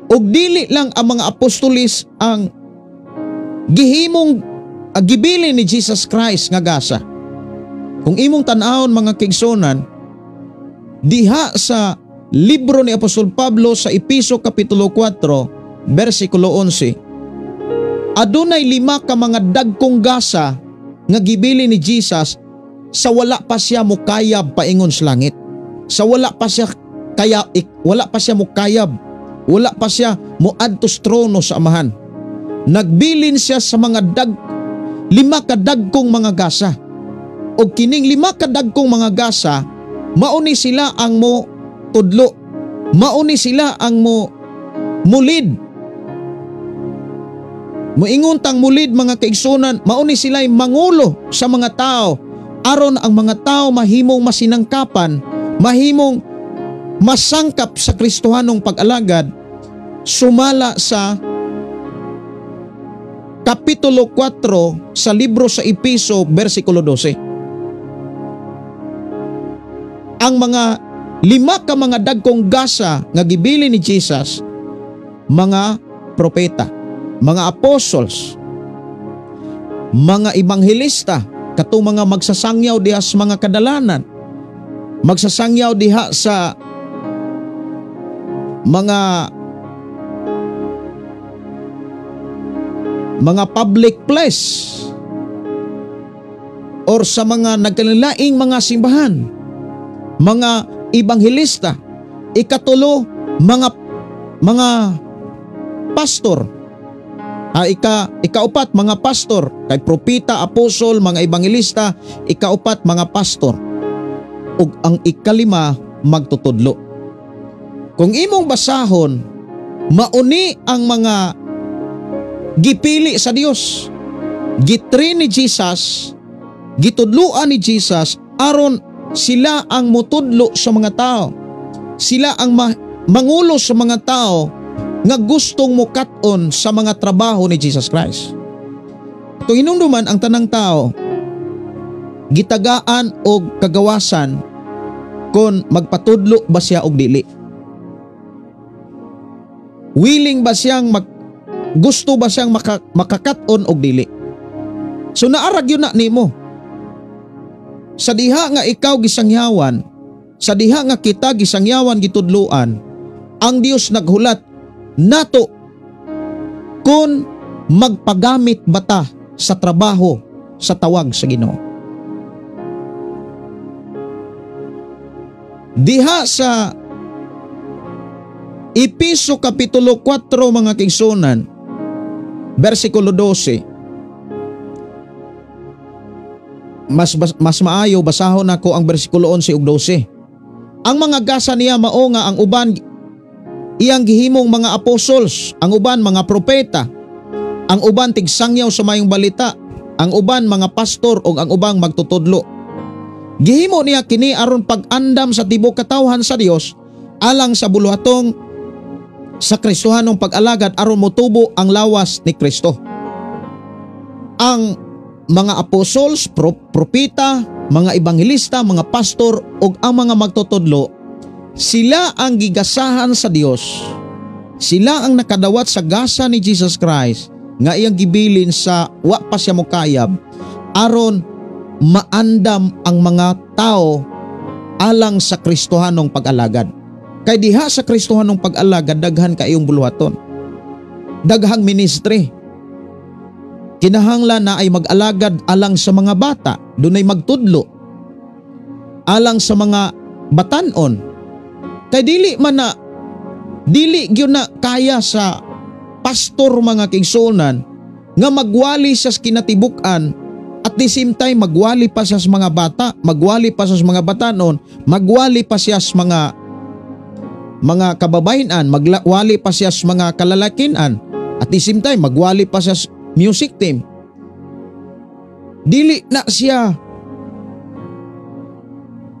Og dili lang ang mga apostolis ang gihimong gibili ni Jesus Christ nga gasa. Kung imong tan-awon mga kaigsuonan, diha sa libro ni Apostol Pablo sa Epeso Kapitulo 4, versikulo 11, adunay 5 ka mga dagkong gasa nga gibili ni Jesus sa wala pa siya mukayab paingon sa langit. Sa wala pa siya kaya wala pa siya mukayab, wala pa siya moadto sa trono sa Amahan. Nagbilin siya sa mga 5 ka dagkong mga gasa. Og kining 5 ka dagkong mga gasa, mauni sila ang mo tudlo, mauni sila ang mo mulid. Moingon tang mulid mga kaigsunan, mauni sila'y mangulo sa mga tao aron ang mga tao mahimong masinangkapan, mahimong masangkap sa Kristohanong pag-alagad, sumala sa Kapitulo 4 sa libro sa Epeso, versikulo 12. Ang mga 5 ka mga dagkong gasa nga gibili ni Jesus, mga propeta, mga apostles, mga ebanghelista, katong mga magsasangyaw diha sa mga kadalanan, magsasangyaw diha sa mga mga public place or sa mga nagkanilaing mga simbahan, mga ebanghelista. Ikatulo, mga pastor. Ikaupat, mga pastor, kay propeta, apostol, mga ebanghelista. Ikaupat, mga pastor. Ug ang ikalima, magtutudlo. Kung imong basahon, mauni ang mga gipili sa Dios, gitrain ni Jesus, gitudloan ni Jesus aron sila ang mutudlo sa mga tao. Sila ang mangulo sa mga tao nga gustong mukat-on sa mga trabaho ni Jesus Christ. Kung hinumduman ang tanang tao, gitagaan og kagawasan kung magpatudlo ba siya og dili. Willing ba siyang gusto ba siyang makakat-on og dili. So naarag yun na nimo. Sa diha nga ikaw gisangyawan, sa diha nga kita gisangyawan gitudloan, ang Dios naghulat nato kung magpagamit bata sa trabaho sa tawag sa Ginoo. Diha sa Epeso Kapitulo 4 mga kaigsunan, versikulo 12. Mas maayo basahon nako ang versikulo 11 ug 12. Ang mga gasa niya mao nga ang uban iyang gihimong mga apostols, ang uban mga propeta, ang uban tigsangyaw sa mayong balita, ang uban mga pastor ug ang ubang magtutudlo. Gihimo niya kini aron pag-andam sa tibuok katawhan sa Dios alang sa buluhatong sa Kristohanong pag-alagad aron motubo ang lawas ni Kristo. Ang mga apostols, propeta, mga ebanghelista, mga pastor ug ang mga magtutudlo, sila ang gigasahan sa Dios. Sila ang nakadawat sa gasa ni Jesus Christ nga iyang gibilin sa wa pa siya mokayab aron maandam ang mga tao alang sa Kristohanong pag-alagad. Kay diha sa Kristohanong pag-alagad daghan kaayong buluhaton. Daghang ministry. Kinahanglan na ay mag-alagad alang sa mga bata, dunay magtudlo alang sa mga batan-on. Kay dili man na, dili gyud na kaya sa pastor mga kaigsuonan nga magwali sa kinatibuk-an at the same time magwali pa siya sa mga bata, magwali pa siya sa mga batanon, magwali pa siya sa mga kababayan, magwali pa siya sa mga kalalakinan, at the same time magwali pa siya sa music team. Dili na siya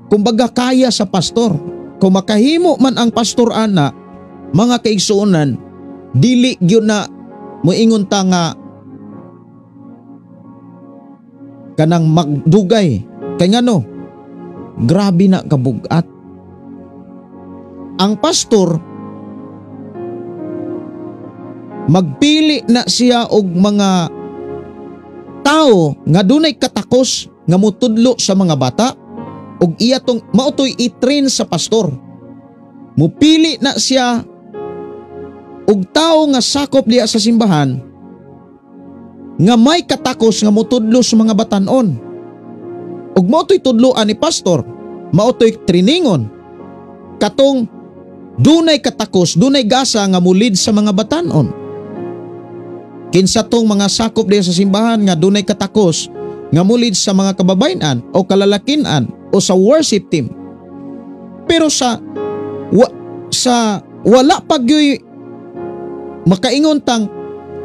kumbaga kaya sa pastor. Kung makahimo man ang pastor ana, mga kaigsuonan, dili gyud na moingon ta nga kanang magdugay. Kay ngano, grabe na kabugat. Ang pastor magpili na siya og mga tao nga dunay katakos nga mutudlo sa mga bata og iya tong maotoy i-train sa pastor. Mupili na siya og tao nga sakop diha sa simbahan nga may katakos nga mutudlo sa mga batan-on. Ug maotoy tudloan ni pastor, maotoy trainingon katong dunay katakos, dunay gasa nga mulid sa mga batan-on. Kinsa tong mga sakop diha sa simbahan nga dunay katakos nga mulid sa mga kababayan o kalalakinan o sa worship team. Pero sa wala pa gyud makaingon tang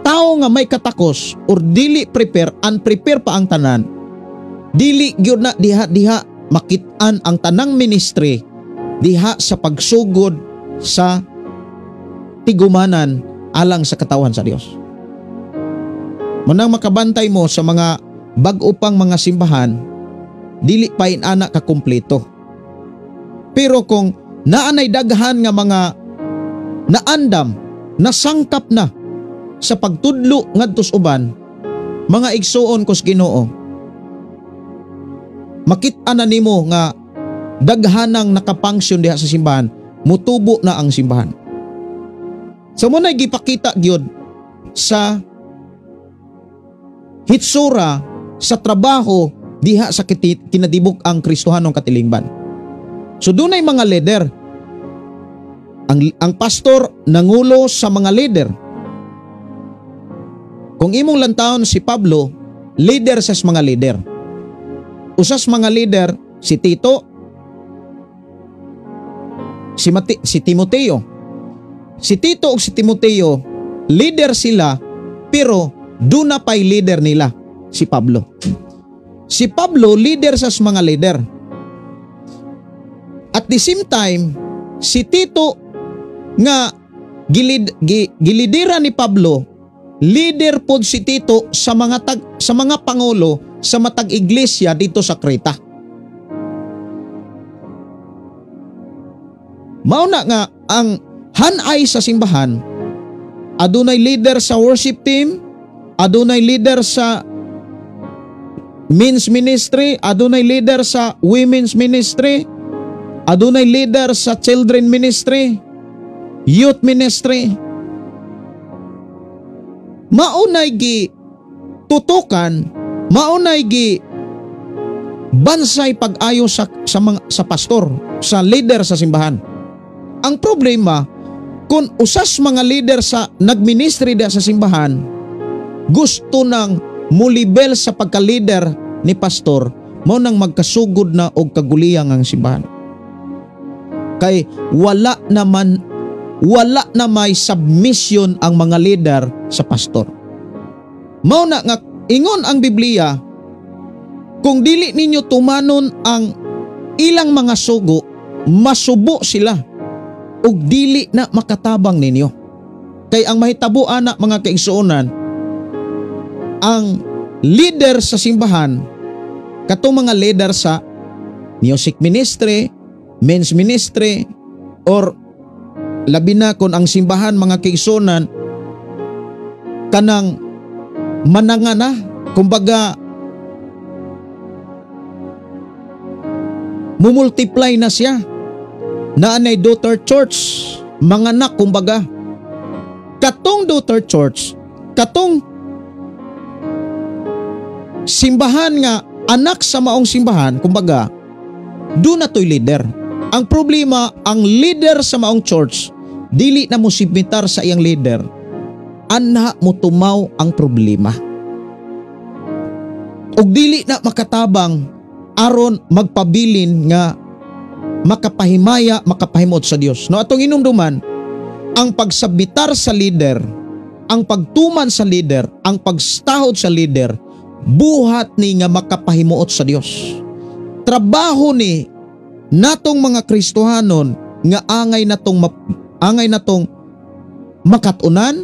tao nga may katakos or dili prepare, unprepare pa ang tanan, dili gyud na diha makit-an ang tanang ministry diha sa pagsugod sa tigumanan alang sa katawan sa Dios. Manang makabantay mo sa mga bag-o pang mga simbahan, dili pa inana ka kumpleto. Pero kung naanay daghan nga mga naandam, nasangkap na sa pagtudlo ngadto sa uban, mga igsuon kos Ginoo, makit-an na nimo nga daghanang nakapangsyon diha sa simbahan, mutubo na ang simbahan. So mo na gipakita gyud sa hitsura sa trabaho diha sa kinatibuk ang Kristohanong katilingban. So dunay mga leader. Ang pastor nangulo sa mga leader. Kung imong lantawon si Pablo, leader sa mga leader. Usas mga leader si Tito, si Timoteo. Si Tito ug si Timoteo, leader sila, pero duna pa'y leader nila, si Pablo. Si Pablo, leader sa mga leader. At the same time, si Tito nga gilidera ni Pablo, leader pod si Tito sa mga pangulo sa matag iglesia dito sa Creta. Mao na nga ang hanay sa simbahan, adunay leader sa worship team, adunay leader sa men's ministry, adunay leader sa women's ministry, adunay leader sa children ministry, youth ministry. Maunay gi tutukan, maunay gi bansay pag-ayo sa pastor, sa leader sa simbahan. Ang problema, kung usas mga leader sa nagministry da sa simbahan, gusto nang mulibel sa pagka-leader ni pastor, mao nang magkasugod na og kaguliyang ang simbahan. Kay wala na may submission ang mga leader sa pastor. Mao na nga ingon ang Biblia, kung dili ninyo tumanon ang ilang mga sugo, masubo sila ug dili na makatabang ninyo. Kay ang mahitabo ana mga kaigsuonan, ang leader sa simbahan, katong mga leader sa music ministry, men's ministry, or labi na kung ang simbahan mga kaigsuonan kanang manangana, kumbaga mumultiply na siya, naanay daughter church, manganak kumbaga. Katong daughter church, katong simbahan nga anak sa maong simbahan, kumbaga do na to'y leader. Ang problema, ang leader sa maong church dili na mo submitar sa iyang leader, anha mo tumaw ang problema. Ug dili na makatabang aron magpabilin nga makapahimaya, makapahimot sa Dios. No, atong inumduman, ang pagsubmitar sa leader, ang pagtuman sa leader, ang pagstahod sa leader, buhat ni nga makapahimuot sa Dios. Trabaho ni natong mga Kristohanon nga angay natong makatunan,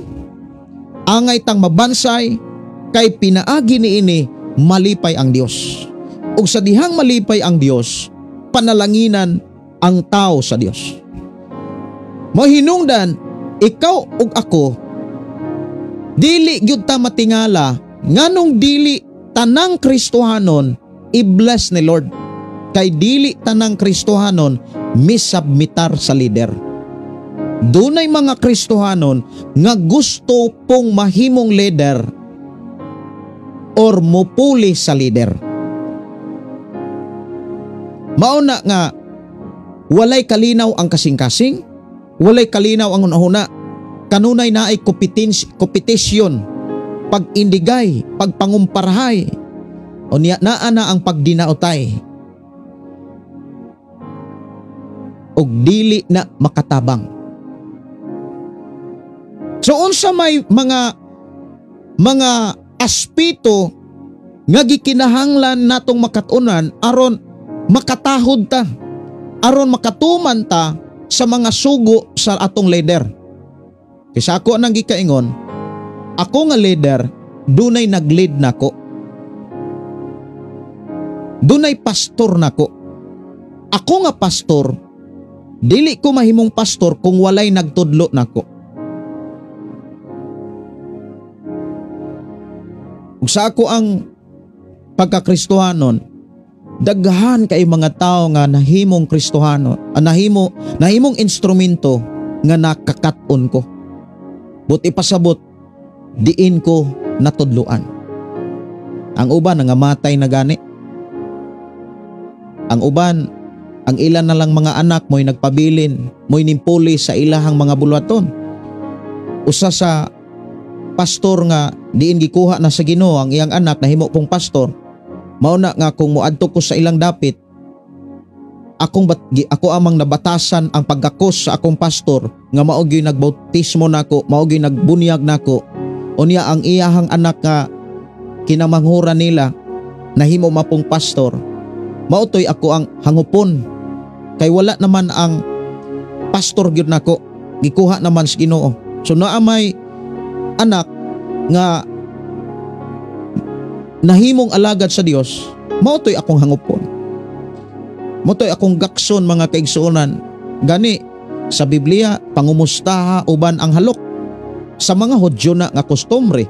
angay tang mabansay, kay pinaagi niini malipay ang Dios. Ug sa dihang malipay ang Dios, panalanginan ang tao sa Dios. Mahinungdan, ikaw ug ako, dili gyud ta matingala nganong dili tanang Kristohanon i-bless ni Lord. Kay dili tanang Kristohanon misubmitar sa leader. Dunay mga Kristohanon nga gusto pong mahimong leader or mupuli sa leader. Mauna nga walay kalinaw ang kasing-kasing, walay kalinaw ang hunahuna. Kanunay naay competition, pag-indigay, pagpangumparahay, o niya naa na ang pagdinaotay. Og dili na makatabang. So unsa may mga aspeto nga gikinahanglan natong makat-unan aron makatahod ta, aron makatuman ta sa mga sugo sa atong leader. Kaysa ako nang gikaingon, ako nga leader, dunay nag-lead nako. Dunay pastor nako. Ako nga pastor, dili ko mahimong pastor kung walay nagtudlo nako. Ug sa ako ang pagkakristohanon, daghan kay mga tao nga nahimong Kristohano, nahimong instrumento nga nakakat-on ko. But ipasabot, diin ko natudluan. Ang uban nangamatay na gani. Ang uban, ang ilan na lang mga anak mo'y nagpabilin, mo'y nimpuli sa ilahang mga buluhaton. Usa sa pastor nga diin gikuha na sa Ginoo ang iyang anak nahimo pong pastor. Mao na nga kung moadto ko sa ilang dapit, ako amang nabatasan ang paggakos sa akong pastor nga mao gyud nagbautismo nako, mao gyud nagbunyag nako. Unya ang iyahang anak nga kinamanghuran nila nahimo mapong pastor. Mao toy ako ang hangupon kay wala naman ang pastor gyud nako, gikuha naman sa Ginoo. So naa may anak nga nahimong alagad sa Dios, mao toy akong hangupon. Mao toy akong gakson mga kaigsuonan. Gani sa Biblia pangumustaha uban ang halok sa mga Hudyo na nga kostumbre.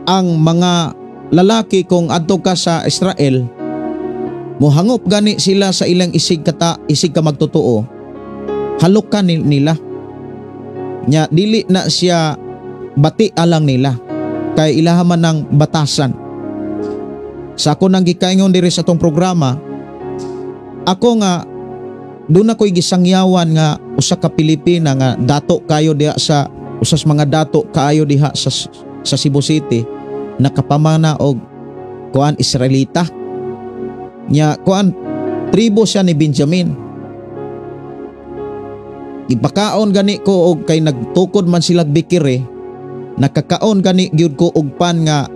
Ang mga lalaki kung adto ka sa Israel, mohangop gani sila sa ilang isig ka magtotoo, halok ka nila. Nya dili na siya bati alang nila kay ilaha man ng batasan. Sa ako nang gikaingon diri sa atong programa, ako nga doon ako'y gisangyawan nga usa ka Pilipina nga dato kayo diha sa usas mga dato kaayo diha sa Cebu City, nakapamana og kuan Israelita. Nya kuan tribo siya ni Benjamin. Gipakaon gani ko og kay nagtukod man silag bikire, nakakaon gani gyud ko og pan nga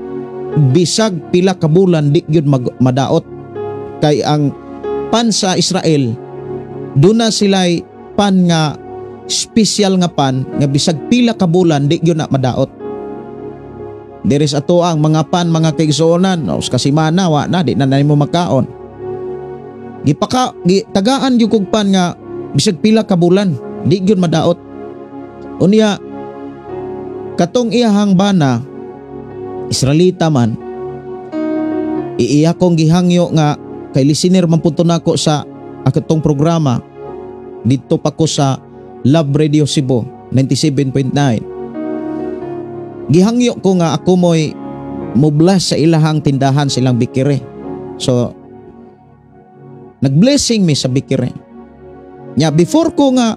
bisag pila ka bulan di gyud madaot. Kay ang pan sa Israel, duna sila'y pan nga special nga pan nga bisag pila ka bulan di gyud na madaot. Diri sa ato ang mga pan mga kaigsuonan, o sa kasimana wa na di na nimo makaon. Tagaan gyud kog pan nga bisag pila ka bulan di gyud madaot. Unya katong iyahang bana Israelita man, iiya kong gihangyo nga kay listener man punto nako sa akatong programa didto pa ko sa Love Radio Cebu 97.9. Gihangyo ko nga ako mo'y moblas sa ilahang tindahan silang bikire. So nagblessing mi sa bikire. Nya before ko nga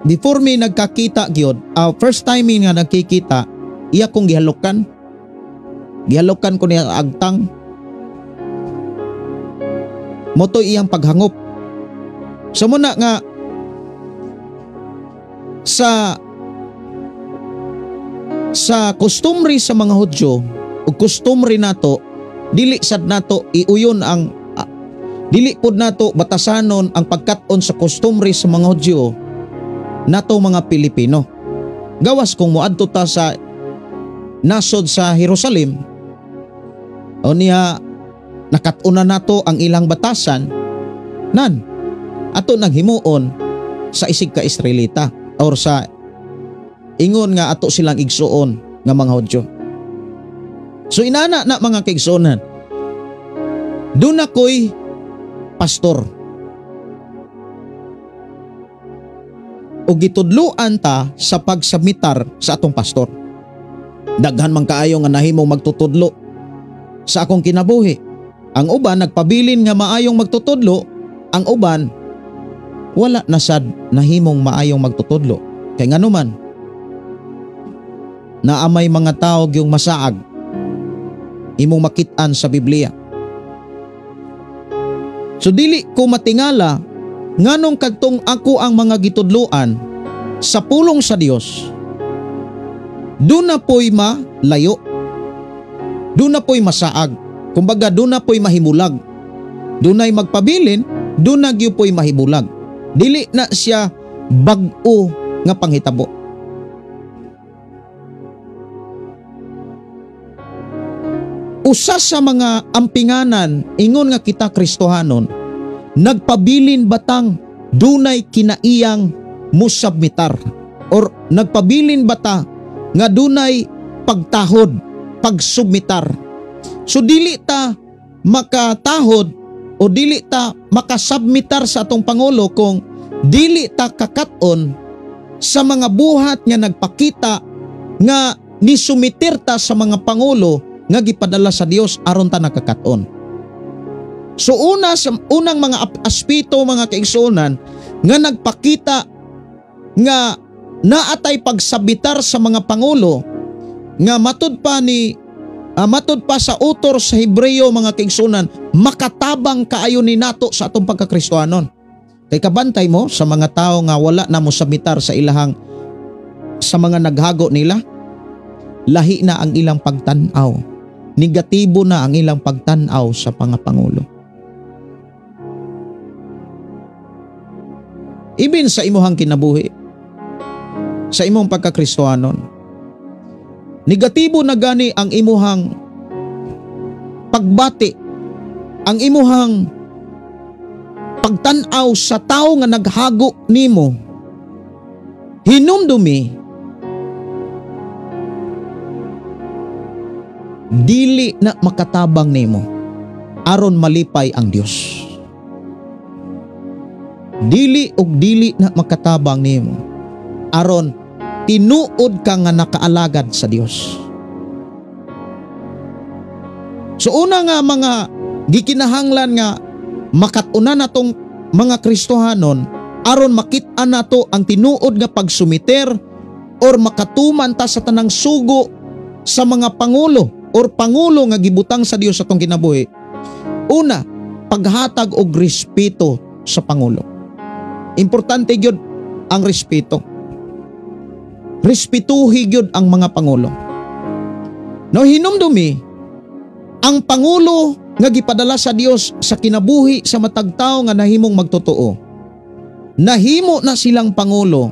before mi nagkakita gyud, first time mi nga nagkikita, iya kong gihalokan. Gihalokan ko niya agtang. Motoy iyang paghangop. So muna nga sa kostumbre sa mga Hudyo o kostumbre nato, dili sad nato iuyon ang dili pod nato batasanon ang pagkat-on sa kostumbre sa mga Hudyo nato mga Pilipino. Gawas kung moadto ta sa nasod sa Jerusalem o niya nakat-unan nato ang ilang batasan, nan ato nang himuon sa isig ka Israelita or sa ingon nga ato silang igsuon nga mga Hudyo. So inana na mga kaigsuonan, doon ako'y pastor. O gitudluan ta sa pagsamitar sa atong pastor. Daghan man kaayo nga nahimong magtutudlo sa akong kinabuhi. Ang uban nagpabilin nga maayong magtutudlo, ang uban wala na sad nahimong maayong magtutudlo. Kay nganuman, naamay mga tao yung masaag imong makit-an sa Biblia. So dili ko matingala nganong kadtong ako ang mga gitudloan sa pulong sa Dios, doon na po'y malayo, doon na po'y masaag, kumbaga doon na po'y mahimulag, doon na'y magpabilin, doon na gyud po'y mahimulag. Dili na siya bag-o nga panghitabo. Usa sa mga ampinganan ingon nga kita Kristohanon, nagpabilin batang dunay kinaiyang musabmitar or nagpabilin bata nga dunay pagtahod, pagsubmitar. So dili ta makatahod o dili ta makasubmitar sa atong pangulo kung dili ta kakat-on sa mga buhat nga nagpakita nga nisumitir ta sa mga pangulo nga gipadala sa Dios aron ta nakakaton. So una sa unang mga aspeto mga kaigsuonan nga nagpakita nga naatay pagsabitar sa mga pangulo nga matud pa ni matud pa sa author sa Hebreo mga kaigsuonan, makatabang kaayo ni nato sa atong pagkakristohanon. Kay kabantay mo sa mga tao nga wala na mo sabitar sa ilahang sa mga naghago nila, lahi na ang ilang pagtan-aw. Negatibo na ang ilang pagtan-aw sa mga pangulo. Ibin sa imuhang kinabuhi, sa imong pagkakristohanon, negatibo na gani ang imuhang pagbati, ang imuhang pagtan-aw sa tao nga naghago nimo. Hinumdumi, dili na makatabang nimo aron malipay ang Dios. Dili og dili na makatabang nimo aron tinuod ka nga nakaalagad sa Dios. So una nga mga gikinahanglan nga makat-unan natong mga Kristohanon aron makit-an nato ang tinuod nga pagsumiter or makatuman ta sa tanang sugo sa mga pangulo or pangulo nga gibutang sa Dios atong kinabuhi. Una, paghatag og respeto sa pangulo. Importante gyud ang respeto. Respetuhi gyud ang mga pangulo. No, hinumdumi ang pangulo nga gipadala sa Dios sa kinabuhi sa matag tawo nga nahimong magtotoo. Nahimo na silang pangulo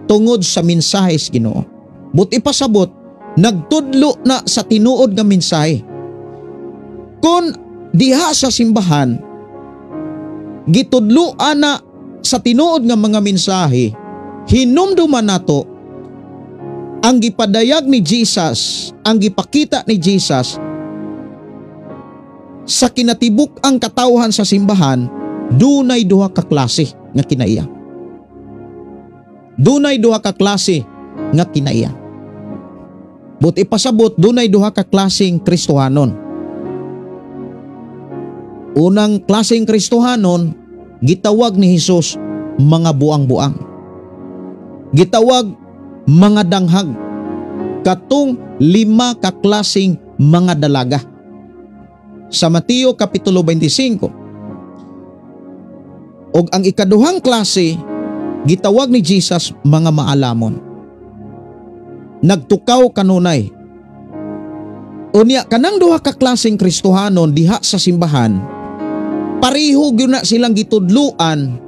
tungod sa mensahe sa Ginoo. But ipasabot, nagtudlo na sa tinuod nga mensahe. Kung diha sa simbahan gitudloan na sa tinuod nga mga mensahe, hinumduman nato ang gipadayag ni Jesus, ang gipakita ni Jesus sa kinatibuk ang katawhan sa simbahan, dunay duha ka klase nga kinaiya. Dunay duha ka klase nga kinaiya. But ipasabot, dunay duha ka klaseng Kristohanon. Unang klaseng Kristohanon, gitawag ni Jesus mga buang-buang. Gitawag mga danghag. Katong 5 ka klaseng mga dalaga. Sa Mateo Kapitulo 25. Og ang ikaduhang klase, gitawag ni Jesus mga maalamon. Nagtukaw kanunay. Unya kanang duha ka klaseng Kristohanon diha sa simbahan, pareho gyud na silang gitudluan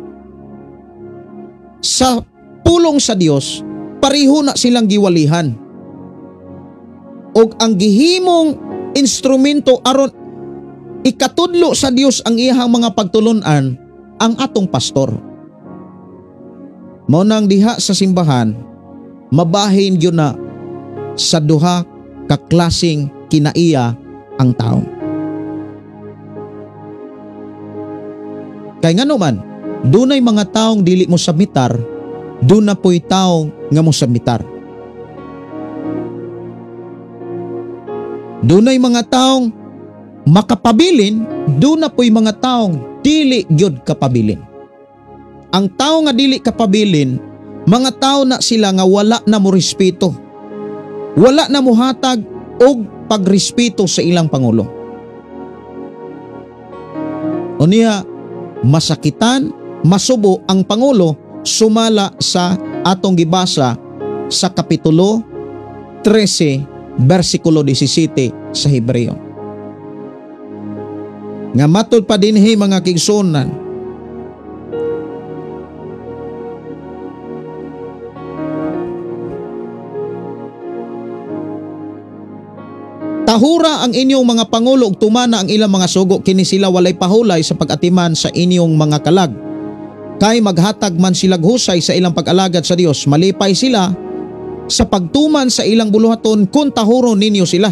sa pulong sa Dios, pareho na silang giwalihan. Og ang gihimong instrumento aron ikatudlo sa Dios ang iyang mga pagtulun-an, ang atong pastor. Mao nang diha sa simbahan, mabahin gyud na sa duha ka klaseng kinaiya ang tao. Kay ngano man, dunay mga taong dili mo submitar, duna po'y taong nga mo submitar. Dunay mga taong makapabilin, duna po'y mga taong dili gyud kapabilin. Ang tao nga dili kapabilin, mga tao na sila nga wala na mo respeto. Wala na mohatag og pagrespeto sa ilang pangulo. Unya, masakitan, masubo ang pangulo sumala sa atong gibasa sa Kapitulo 13, versikulo 17 sa Hebreo. Nga matud pa dinhi mga kigsunan, tahura ang inyong mga pangulo ug tumana ang ilang mga sugo, kini sila walay pahulay sa pag-atiman sa inyong mga kalag. Kay maghatag man silag husay sa ilang pag-alagad sa Dios, malipay sila sa pagtuman sa ilang buluhaton kung tahuro ninyo sila.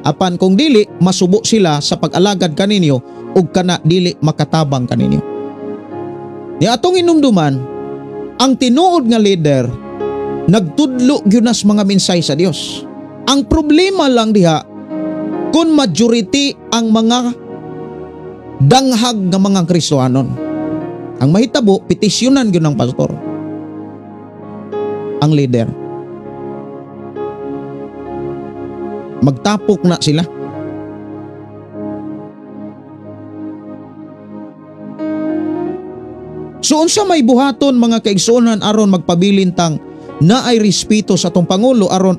Apan kung dili, masubo sila sa pag-alagad kaninyo ug kana dili makatabang kaninyo. Ni atong inumduman, ang tinuod nga leader nagtudlo gyud nas mga minsay sa Dios. Ang problema lang diha, Kung majority ang mga danghag nga mga Kristohanon, ang mahitabo, petisyonan gyud ng pastor ang leader. Magtapok na sila. So unsa may buhaton mga kaigsuonan aron magpabilin tang naay respeto sa atong pangulo aron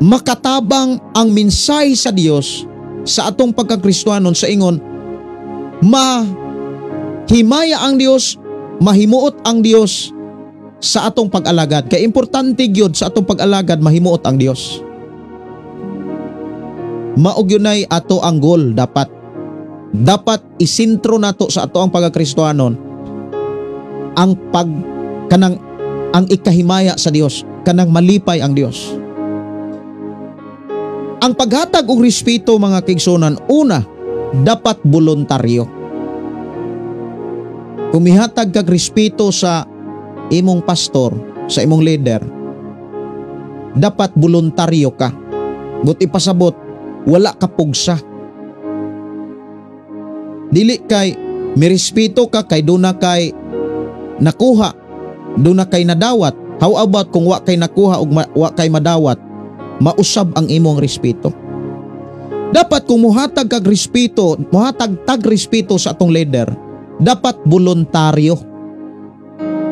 makatabang ang mensahe sa Dios sa atong pagkakristohanon sa ingon mahimaya ang Dios, mahimuot ang Dios sa atong pag-alagad. Kay importante gyud sa atong pag-alagad mahimuot ang Dios. Mao gyud nay ato ang goal dapat. Dapat isentro nato sa ato ang pagkakristohanon ang pag kanang ang ikahimaya sa Dios, kanang malipay ang Dios. Ang paghatag og respeto mga kaigsuonan, una, dapat voluntaryo. Kung mihatag kag respeto sa imong pastor, sa imong leader, dapat voluntaryo ka. But ipasabot, wala ka pugsa. Dili kay mirespeto ka kay duna kay nakuha, duna kay nadawat. How about kung wa kay nakuha ug wa kay madawat, mausab ang imong respeto. Dapat kung muhatag kag respeto, muhatag tag respeto sa atong leader, dapat voluntaryo.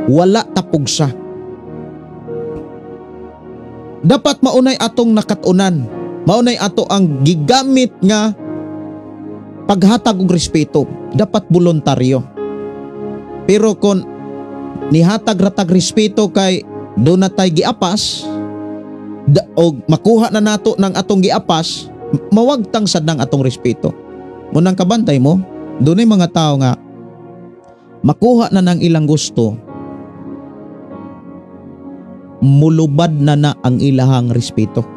Wala tapugsa. Dapat maunay atong nakatunan, maunay ato ang gigamit nga paghatag og respeto, dapat voluntaryo. Pero kung nihatag ratag respeto kay do na tay giapas o makuha na nato ng atong giapas, mawagtang sad ng atong respeto. Munang kabantay mo, dunay mga tao nga makuha na ng ilang gusto, mulubad na na ang ilahang respeto.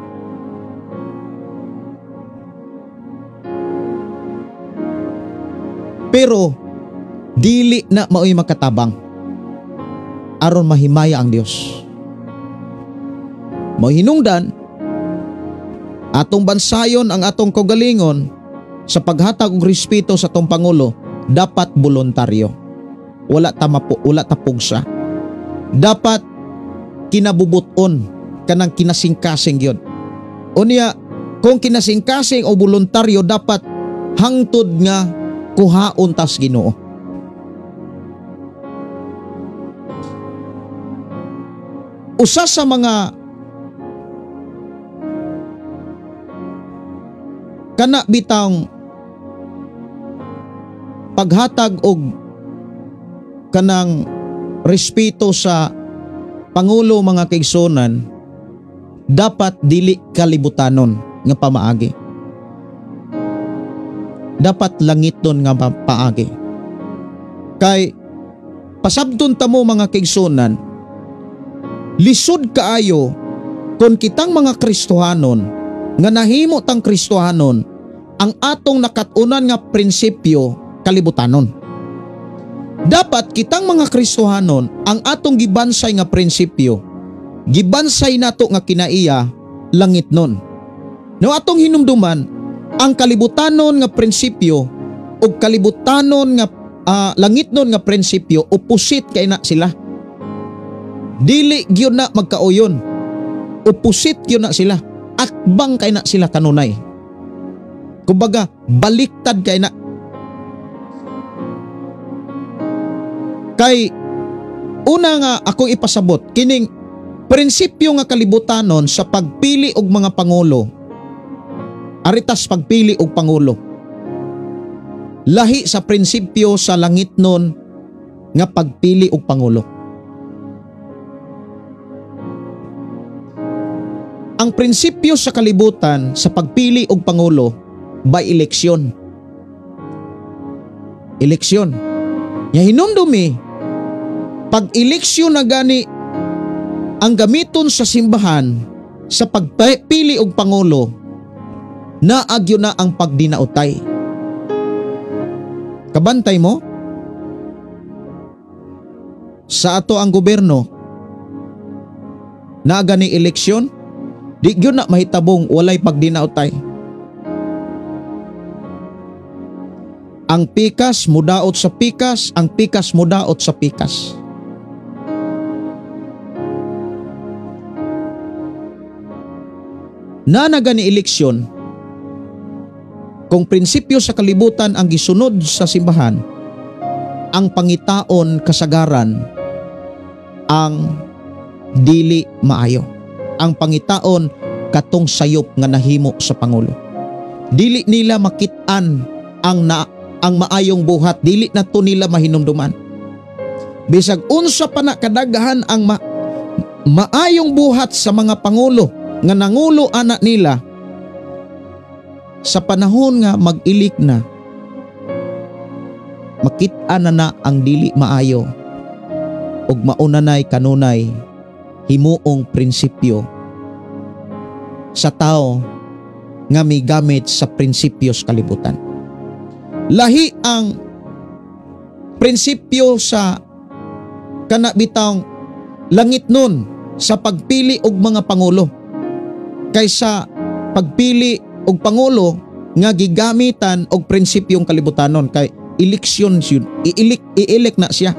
Pero dili na maoy makatabang aron mahimaya ang Dios. Mahinungdan atong bansayon ang atong kaugalingon sa paghatag og respeto sa atong pangulo, dapat voluntaryo. Wala ta pugsa. Dapat kinabubuton kanang kinasingkasing gyud. Unya kung kinasingkasing o voluntaryo, dapat hangtod nga kuhaon tas Ginoo. Usa sa mga kana bitang paghatag og kanang respeto sa pangulo mga kaigsuonan, dapat dili kalibutanon nga pamaagi. Dapat langiton nga paagi. Kay pasabton ta mo mga kaigsuonan, lisod kaayo kon kitang mga Kristohanon nga nahimo tang Kristohanon ang atong nakat-unan nga prinsipyo kalibutanon. Dapat kitang mga Kristohanon ang atong gibansay nga prinsipyo, gibansay nato nga kinaiya langit nun. No atong hinumduman ang kalibutanon nga prinsipyo ug kalibutanon nga langit nun nga prinsipyo, opposite kay na sila. Dili gyud na magkauyon. Opposite gyud na sila. Akbang kay na sila kanunay. Kumbaga baliktad kay na. Kay una nga akong ipasabot kining prinsipyo nga kalibutanon sa pagpili og mga pangulo. Aritas pagpili og pangulo. Lahi sa prinsipyo sa langit nun nga pagpili og pangulo. Ang prinsipyo sa kalibutan sa pagpili og pangulo by eleksyon. Eleksyon. Nya hinumdumi, pag eleksyon na gani ang gamiton sa simbahan sa pagpili og pangulo, naagyo na ang pagdinautay. Kabantay mo sa ato ang gobyerno na gani eleksyon, di gyud na mahitabong walay pagdinautay. Ang pikas mudaot sa pikas, ang pikas mudaot sa pikas. Nanaga ni eleksyon, kung prinsipyo sa kalibutan ang gisunod sa simbahan, ang pangitaon kasagaran ang dili maayo. Ang pangitaon katong sayop nga nahimo sa pangulo. Dili nila makit-an ang maayong buhat, dili na to nila mahinumduman. Bisag unsa pa na kadaghan ang maayong buhat sa mga pangulo nga nangulo ana nila, sa panahon nga mag-ilik na, makit-an na na ang dili maayo ug maunanay kanunay himuong prinsipyo sa tao nga migamit sa prinsipyo sa kalibutan. Lahi ang prinsipyo sa kanabitang langit nun sa pagpili og mga pangulo kaysa pagpili og pangulo nga gigamitan og prinsipyong kalibutanon, kay eleksyon yun, i-elect na siya.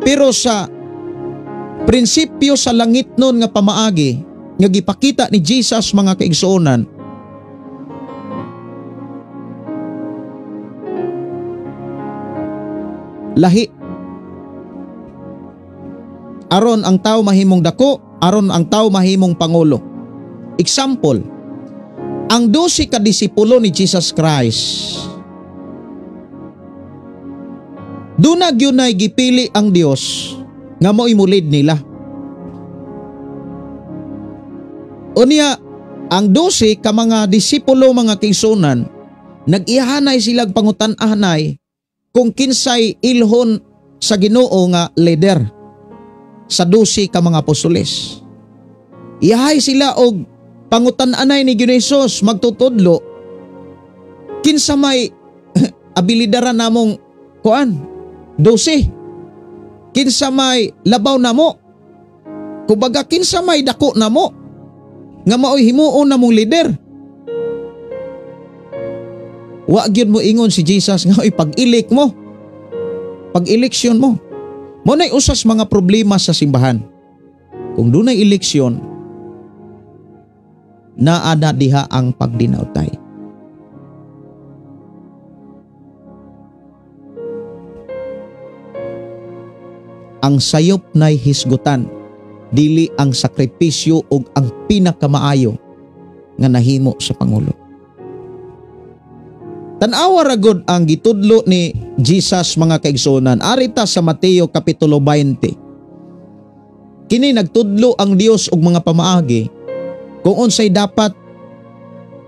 Pero sa prinsipyo sa langit nun nga pamaagi nga gipakita ni Jesus, mga kaigsuonan, lahi. Aron ang tao mahimong dako, aron ang tao mahimong pangulo. Example, ang 12 ka disipulo ni Jesus Christ, duna gyunay gipili ang Dios nga mo'y mulid nila. Unya, ang 12 ka mga disipulo, mga kaigsuonan, nag-ihanay silang pangutan-anay kung kinsay ilhon sa Ginoo nga leader sa 12 ka mga apostoles. Iyahay sila og pangutan-anay ni Ginoo Hesus magtutudlo kinsa may abilidaran namong kuan 12, kinsa may labaw namo, kumbaga kinsa may dako namo nga maoy himuon namong leader. Wa gyud mo ingon si Jesus nga oy pag-elect mo, pag-eleksyon mo. Mo nay usas mga problema sa simbahan. Kung dunay eleksyon, naa na diha ang pagdinautay. Ang sayop nay hisgutan, dili ang sakripisyo ug ang pinakamaayo nga nahimo sa pangulo. Tan-awa ra gud ang gitudlo ni Jesus, mga kaigsuonan. Arita sa Mateo Kapitulo 20. Kini nagtudlo ang Dios og mga pamaagi kung unsay dapat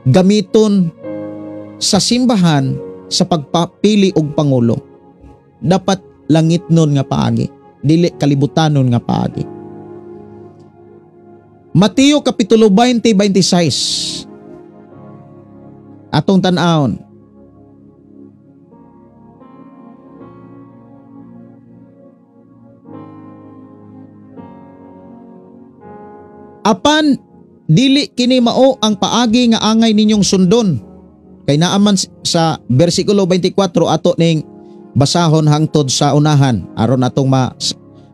gamiton sa simbahan sa pagpapili og pangulo. Dapat langitnon nga paagi, dili kalibutanon nga paagi. Mateo Kapitulo 20:26. Atong tan-awon. Apan dili kini mao ang paagi nga angay ninyong sundon. Kay naaman sa bersikulo 24 ato ning basahon hangtod sa unahan aron atong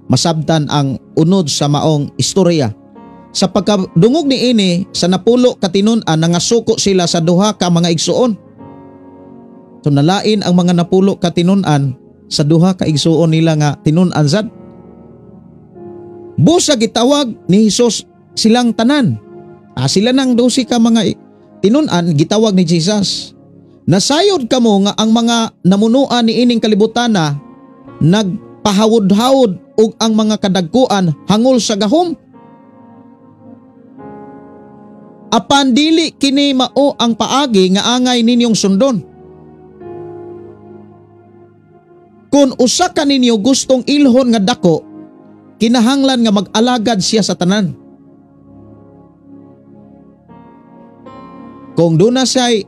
masabtan ang unod sa maong istorya. Sa pagkadungog niini sa napulo ka tinun-an, nangasuko sila sa duha ka mga igsuon. So nalain ang mga napulo ka tinun-an sa duha ka igsuon nila nga tinun-an sad. Busa gitawag ni Hesus silang tanan. Sila nang 12 ka mga tinun-an gitawag ni Jesus. Nasayod kamo nga ang mga namunuan ni ining kalibutana nagpahawod-hawod ug ang mga kadagkuan hangol sa gahom. Apan dili kini mao ang paagi nga angay ninyong sundon. Kung usa ka ninyo gustong ilhon nga dako, kinahanglan nga mag-alagad siya sa tanan. Kung doon na siya'y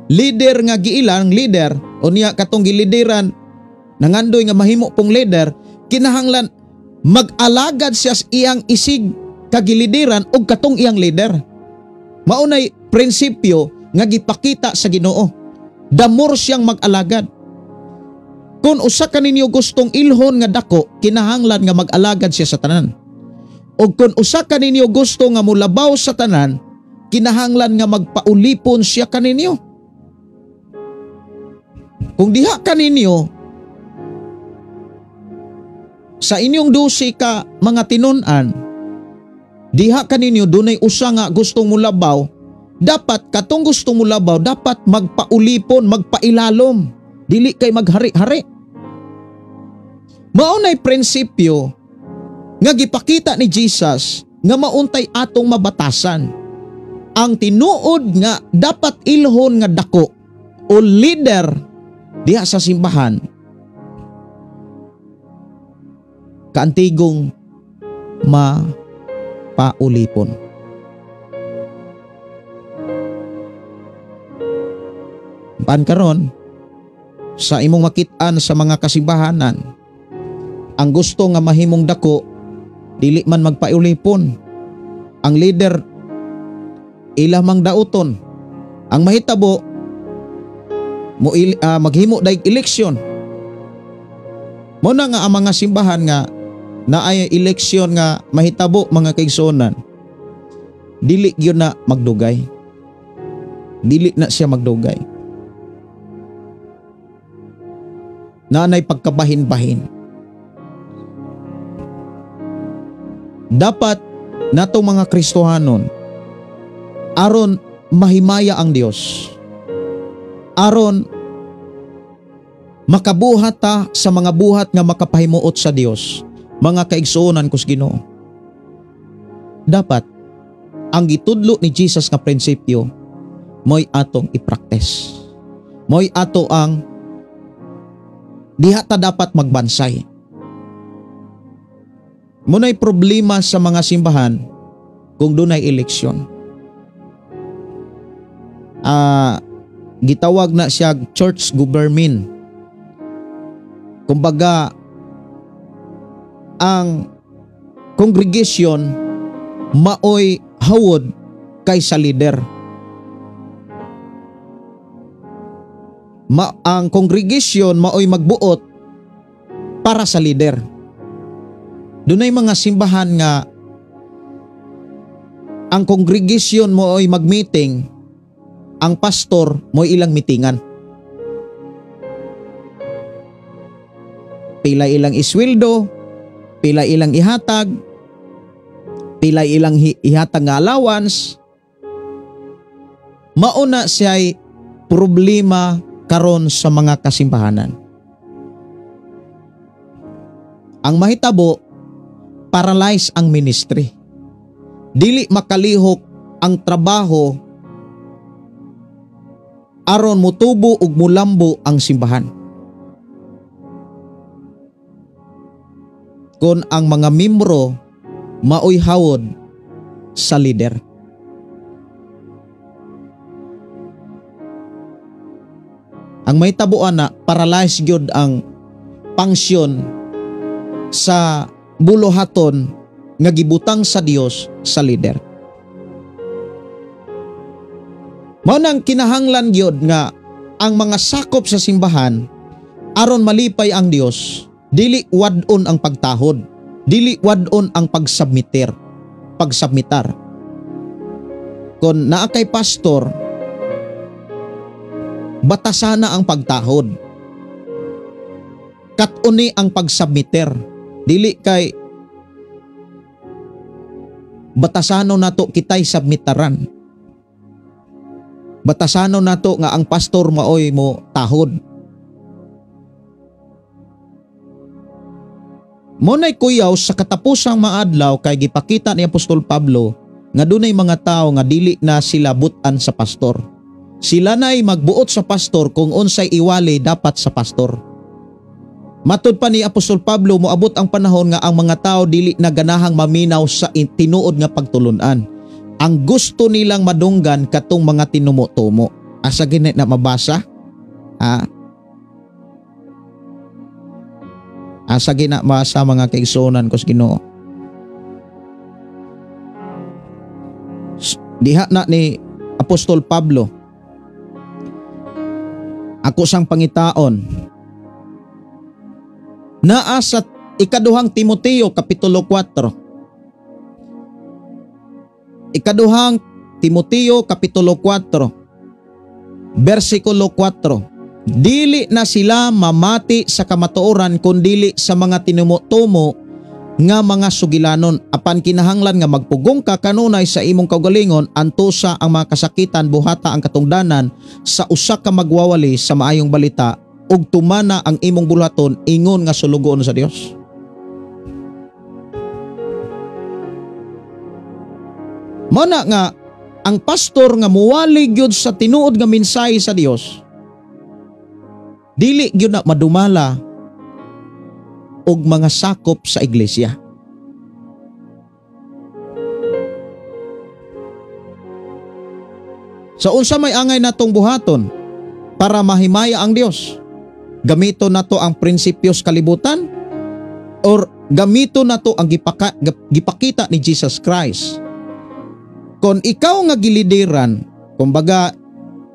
leader nga giilang leader o niya katong gilideran nangandoy nga mahimo pong leader, kinahanglan mag-alagad siya sa iyang isig kagilideran o katong iyang leader. Maunay prinsipyo nga gipakita sa Ginoo. Damor siyang mag-alagad. Kung usa ka ninyo gustong ilhon nga dako, kinahanglan nga mag-alagad siya sa tanan. O kung usa ka ninyo gusto nga mulabaw sa tanan, kinahanglan nga magpaulipon siya kaninyo. Kung diha kaninyo sa inyong 12 ka mga tinun-an, diha kaninyo dunay usa nga gustong mulabaw, dapat katong gustong mulabaw dapat magpaulipon, magpailalom, dili kay maghari-hari. Mao nay prinsipyo nga gipakita ni Jesus nga mauntay atong mabatasan. Ang tinuod nga dapat ilhon nga dako o leader diha sa simbahan, kaantigong mapaulipon. Paan karon sa imong makit-an sa mga kasimbahanan, ang gusto nga mahimong dako dili man magpaulipon. Ang leader ila mang dauton. Ang mahitabo mo maghimo daig eleksyon. Mo na nga ang mga simbahan nga naay eleksyon nga mahitabo mga kaigsuonan, dili gyud na magdugay. Dili na siya magdugay. Naanay pagkabahin-bahin. Dapat natong mga Kristohanon, aron mahimaya ang Dios, aron makabuhat ta sa mga buhat nga makapahimuot sa Dios, mga kaigsuonan kus Ginoo. Dapat ang gitudlo ni Jesus nga prinsipyo mo'y atong ipraktis. Mo'y ato ang diha ta dapat magbansay. Muna'y problema sa mga simbahan kung dunay eleksyon. Gitawag na siya church government. Kumbaga, ang congregation maoy hawod kaysa leader. Ang congregation maoy magbuot para sa leader. Dunay mga simbahan nga ang congregation mo'y magmeeting, ang pastor mo'y ilang mitingan. Pila ilang isweldo, pila ilang ihatag, pila ilang ihatag nga allowance. Mauna siya'y problema karon sa mga kasimbahanan. Ang mahitabo, paralyze ang ministry. Dili makalihok ang trabaho aron mutubo ug mulambo ang simbahan. Kon ang mga membro maoy hawod sa leader. Ang mahitabo ana, paralyze gyud ang pangsyon sa buluhaton nga gibutang sa Dios sa leader. Mao nang kinahanglan gyud nga ang mga sakop sa simbahan aron malipay ang Dios, dili wad-on ang pagtahod, dili wad-on ang pagsubmitar. Kon naa kay pastor, batasana ang pagtahod. Kat-uni ang pagsubmiter. Dili kay batasano nato kitay submitaran. Batasano nato nga ang pastor maoy mo tahod. Monay kuyaw sa katapusang maadlaw kay gipakita ni Apostol Pablo nga dunay mga tao nga dili na sila butan sa pastor. Sila na'y magbuot sa pastor kung unsay iwali dapat sa pastor. Matud pa ni Apostol Pablo, moabot ang panahon nga ang mga tao dili na ganahang maminaw sa tinuod nga pagtulunan. Ang gusto nilang madunggan katong mga tinumo-tumo. Asa gini na mabasa? Ha? Asa gina mabasa mga kaigsuonan ko sa Ginoo? Diha na ni Apostol Pablo, ako sang pangitaon. Naa sa Ikaduhang Timoteo kapitulo 4. Ikaduhang Timoteo kapitulo 4 bersikulo 4. Dili na sila mamati sa kamatuoran kundili sa mga tinumutumo nga mga sugilanon, apan kinahanglan nga magpugong ka kanunay sa imong kaugalingon, antusa ang mga kasakitan, buhata ang katungdanan sa usa ka magwawali sa maayong balita, ug tumana ang imong buluhaton ingon nga sulugoon sa Dios. Mao na nga ang pastor nga muwali gyud sa tinuod nga mensahe sa Dios, dili gyud na madumala og mga sakop sa iglesia. Sa unsa may angay natong buhaton para mahimaya ang Dios? Gamito nato ang prinsipyos kalibutan or gamito nato ang gipakita ni Jesus Christ? Kon ikaw nga gilideran, kumbaga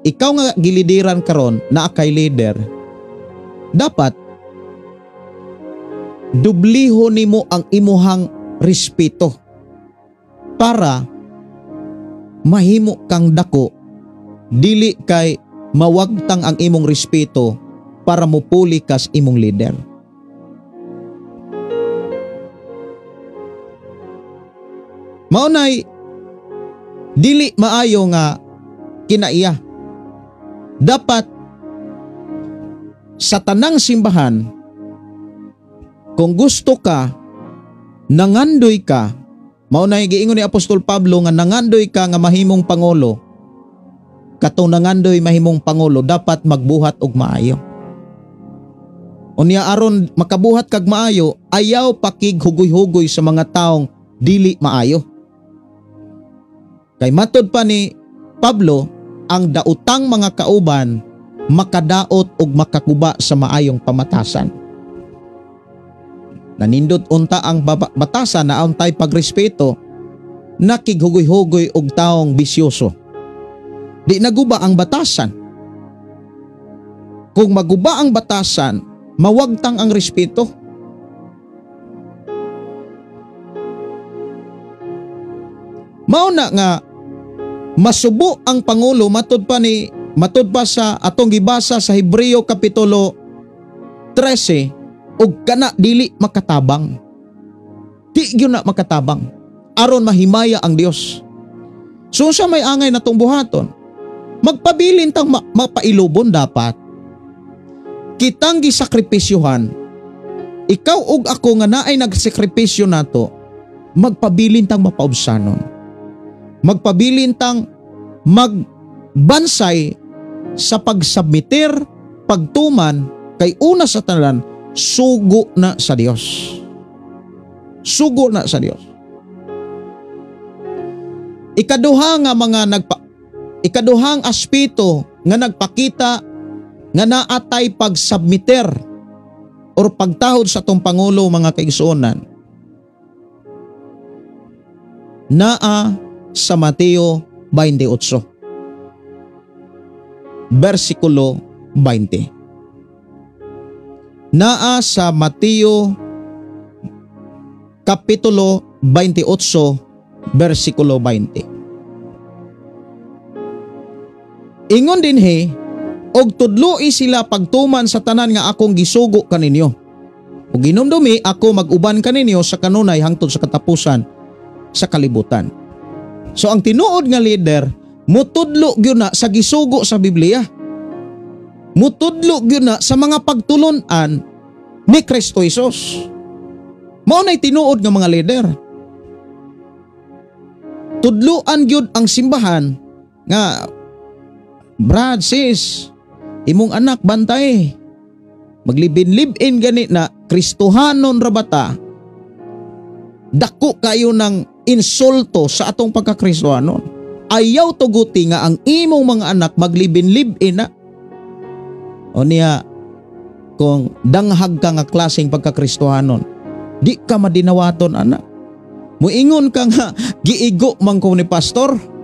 ikaw nga gilideran karon naa kay leader, dapat dubliho nimo ang imuhang respeto para mahimo kang dako, dili kay mawagtang ang imong respeto para mupuli kas imong leader. Maunay dili maayo nga kinaiya. Dapat sa tanang simbahan, kung gusto ka, nangandoy ka, mao na giingon ni Apostol Pablo nga nangandoy ka nga mahimong pangulo. Katong nangandoy mahimong pangulo, dapat magbuhat og maayo. Unya aron makabuhat kag maayo, ayaw pakighugoy-hugoy sa mga taong dili maayo. Kay matod pa ni Pablo, ang daotang mga kauban makadaot og makakuba sa maayong pamatasan. Nanindot unta ang batasan na untay pagrespeto, nakighugoy-hugoy og taong bisyoso. Di naguba ang batasan. Kung maguba ang batasan, mawagtang ang respeto. Mao na nga masubo ang pangulo, matud pa sa atong gibasa sa Hebreo kapitulo 13, og kana dili makatabang. Di gyud na makatabang aron mahimaya ang Dios. So sa may angay natong buhaton, magpabilin tang mapailubon dapat. Kitang gisakripisyuhan, ikaw ug ako nga naay nagsakripisyo nato, magpabilin tang mapaubsanon. Magpabilin tang magbansay sa pagsubmitir, pagtuman, kay una sa tanan, sugo na sa Dios. Sugo na sa Dios. Ikaduha nga ikaduhang aspeto nga nagpakita nga naatay pagsubmitir or pagtahod sa atong pangulo, mga kaigsuonan, naa sa Mateo 28 versikulo 20. Naa sa Mateo kapitulo 28 versikulo 20. Ingon dinhi, og tudloi sila pagtuman sa tanan nga akong gisugo kaninyo. Ug hinumdumi ako mag-uban kaninyo sa kanunay hangtod sa katapusan sa kalibutan. So ang tinuod nga leader mutudlo gyud na sa gisugo sa Biblia. Mutudlo gyud na sa mga pagtulun-an ni Kristo Jesus. Mao nay tinuod nga mga leader. Tudloan gyud ang simbahan nga brad, sis, imong anak bantay. Maglibin-libin gani na Kristohanon ra bata. Dako kayo ng insulto sa atong pagkakristohanon. Ayaw tuguti nga ang imong mga anak maglibin-libin na. O niya, kung danghag ka nga klaseng pagkakristohanon, di ka madinawaton anak. Muingon ka nga giigo man ko ni pastor.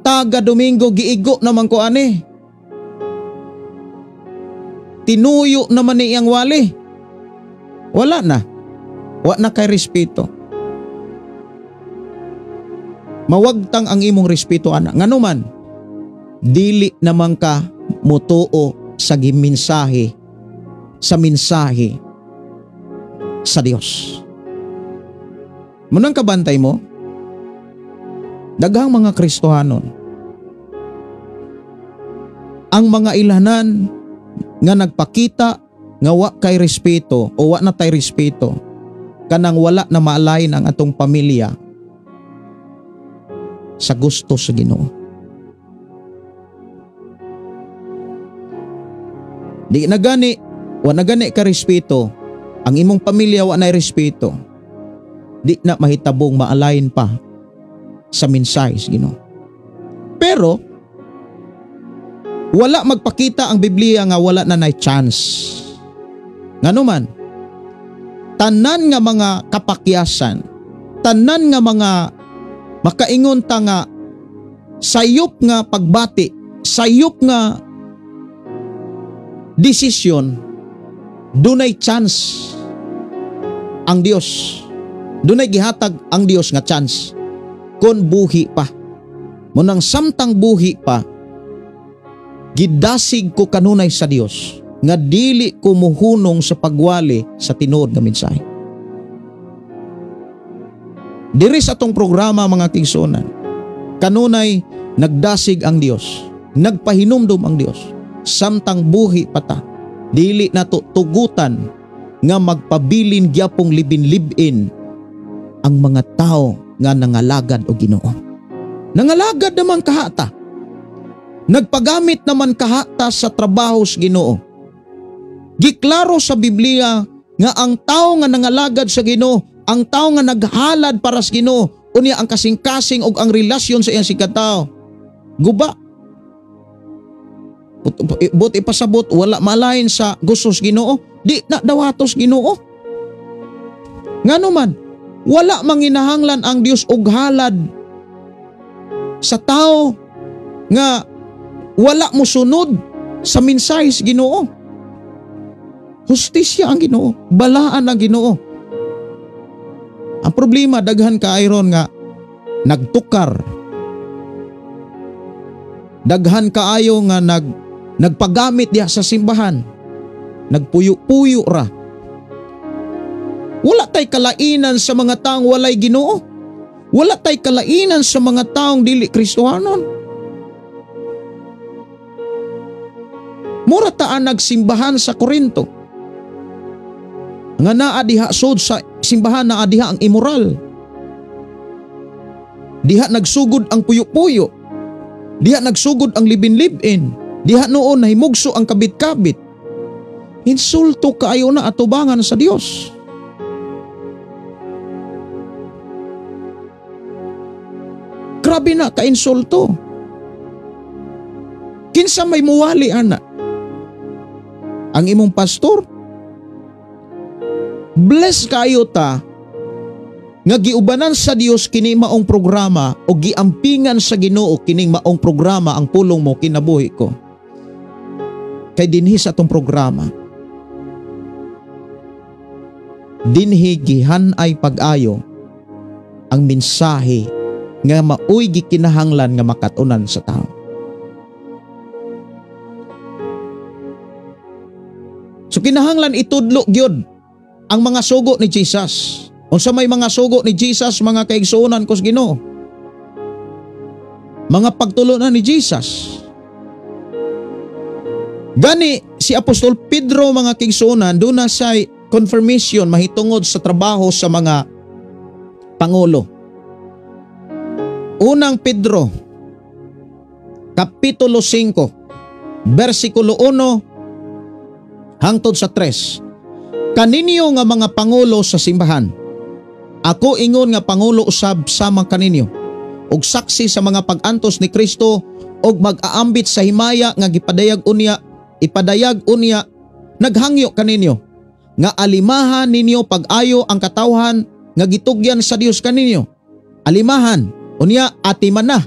Taga Domingo giigo naman ko ani. Tinuyo naman ni iyang wali. Wala na. Wa na kay respeto. Mawagtang ang imong respeto ana. Nganuman, dili naman ka mutuo sa gimensahe, sa mensahe sa Dios. Munang kabantay mo, daghang mga Kristohanon, ang mga ilanan nga nagpakita nga wa kay respeto o wa na tay respeto, kanang wala na maalain ang atong pamilya sa gusto sa Ginoo. Di na gani, wa na gani ka respeto, ang imong pamilya wa na respeto, di na mahitabong maalain pa sa mensahe sa Ginoo. Pero wala magpakita ang Biblia nga wala na nay chance. Ngano man, tanan nga mga kapakyasan, tanan nga mga makaingon ta nga sayop nga pagbati, sayop nga desisyon, dunay chance ang Dios. Dunay gihatag ang Dios nga chance kon buhi pa. Munang samtang buhi pa, gidasig ko kanunay sa Dios nga dili ko muhunong sa pagwali sa tinuod nga mensahe. Diri sa atong programa mga kaigsuonan, kanunay nagdasig ang Dios, nagpahinumdum ang Dios samtang buhi pa ta, dili nato tugutan nga magpabilin gyapong libin-libin ang mga tao nga nangalagad og Ginoo. Nangalagad naman kahata. Nagpagamit naman kahata sa trabaho sa Ginoo. Giklaro sa Biblia nga ang tao nga nangalagad sa Ginoo, ang tao nga naghalad para sa Ginoo, unya ang kasing-kasing og ang relasyon sa iyang sikatao. Guba. But ipasabot wala malain sa gusto sa Ginoo, di na dawatos Ginoo. Ngano man, wala manginahanglan ang Dios og halad sa tao nga wala mosunod sa mensahe sa Ginoo. Hustisya ang Ginoo, balaan ang Ginoo. Ang problema daghan kaayo nga nagtukar. Daghan kaayo nga nagpagamit diha sa simbahan. Nagpuyo-puyo ra. Wala tay kalainan sa mga taong walay Ginoo. Wala tay kalainan sa mga taong dili Kristohanon. Mura ta ang nagsimbahan sa Korinto. Nga naa diha sod sa simbahan, naa diha ang immoral. Diha nagsugod ang puyo-puyo. Diha nagsugod ang libin-libin. Diha noon nahimugso ang kabit-kabit. Insulto kaayo na atubangan sa Dios. Grabe na kainsulto. Kinsa may muwali ana? Ang imong pastor? Bless kayo ta nga giubanan sa Dios kini maong programa o giampingan sa Ginoo kining maong programa ang pulong mo kinabuhi ko. Kay dinhi sa atong programa, dinhi gihan-ay pag-ayo ang mensahe nga maoy gikinahanglan nga makat-unan sa tao. So kinahanglan itudlo gyud ang mga sugo ni Jesus. Unsa may mga sugo ni Jesus mga kaigsuonan ko sa Ginoo? Mga pagtulunan ni Jesus. Gani si Apostol Pedro mga kaigsuonan doon na siya confirmation mahitungod sa trabaho sa mga pangulo. Unang Pedro Kapitulo 5 versikulo 1 hangtod sa 3. Kaninyo nga mga pangulo sa simbahan, ako ingon nga pangulo usab sama kaninyo, ug saksi sa mga pag-antos ni Kristo, ug mag-aambit sa himaya nga gipadayag unya, ipadayag unya, naghangyo kaninyo nga alimahan ninyo pag-ayo ang katawhan nga gitugyan sa Dios kaninyo. Alimahan unya atimana.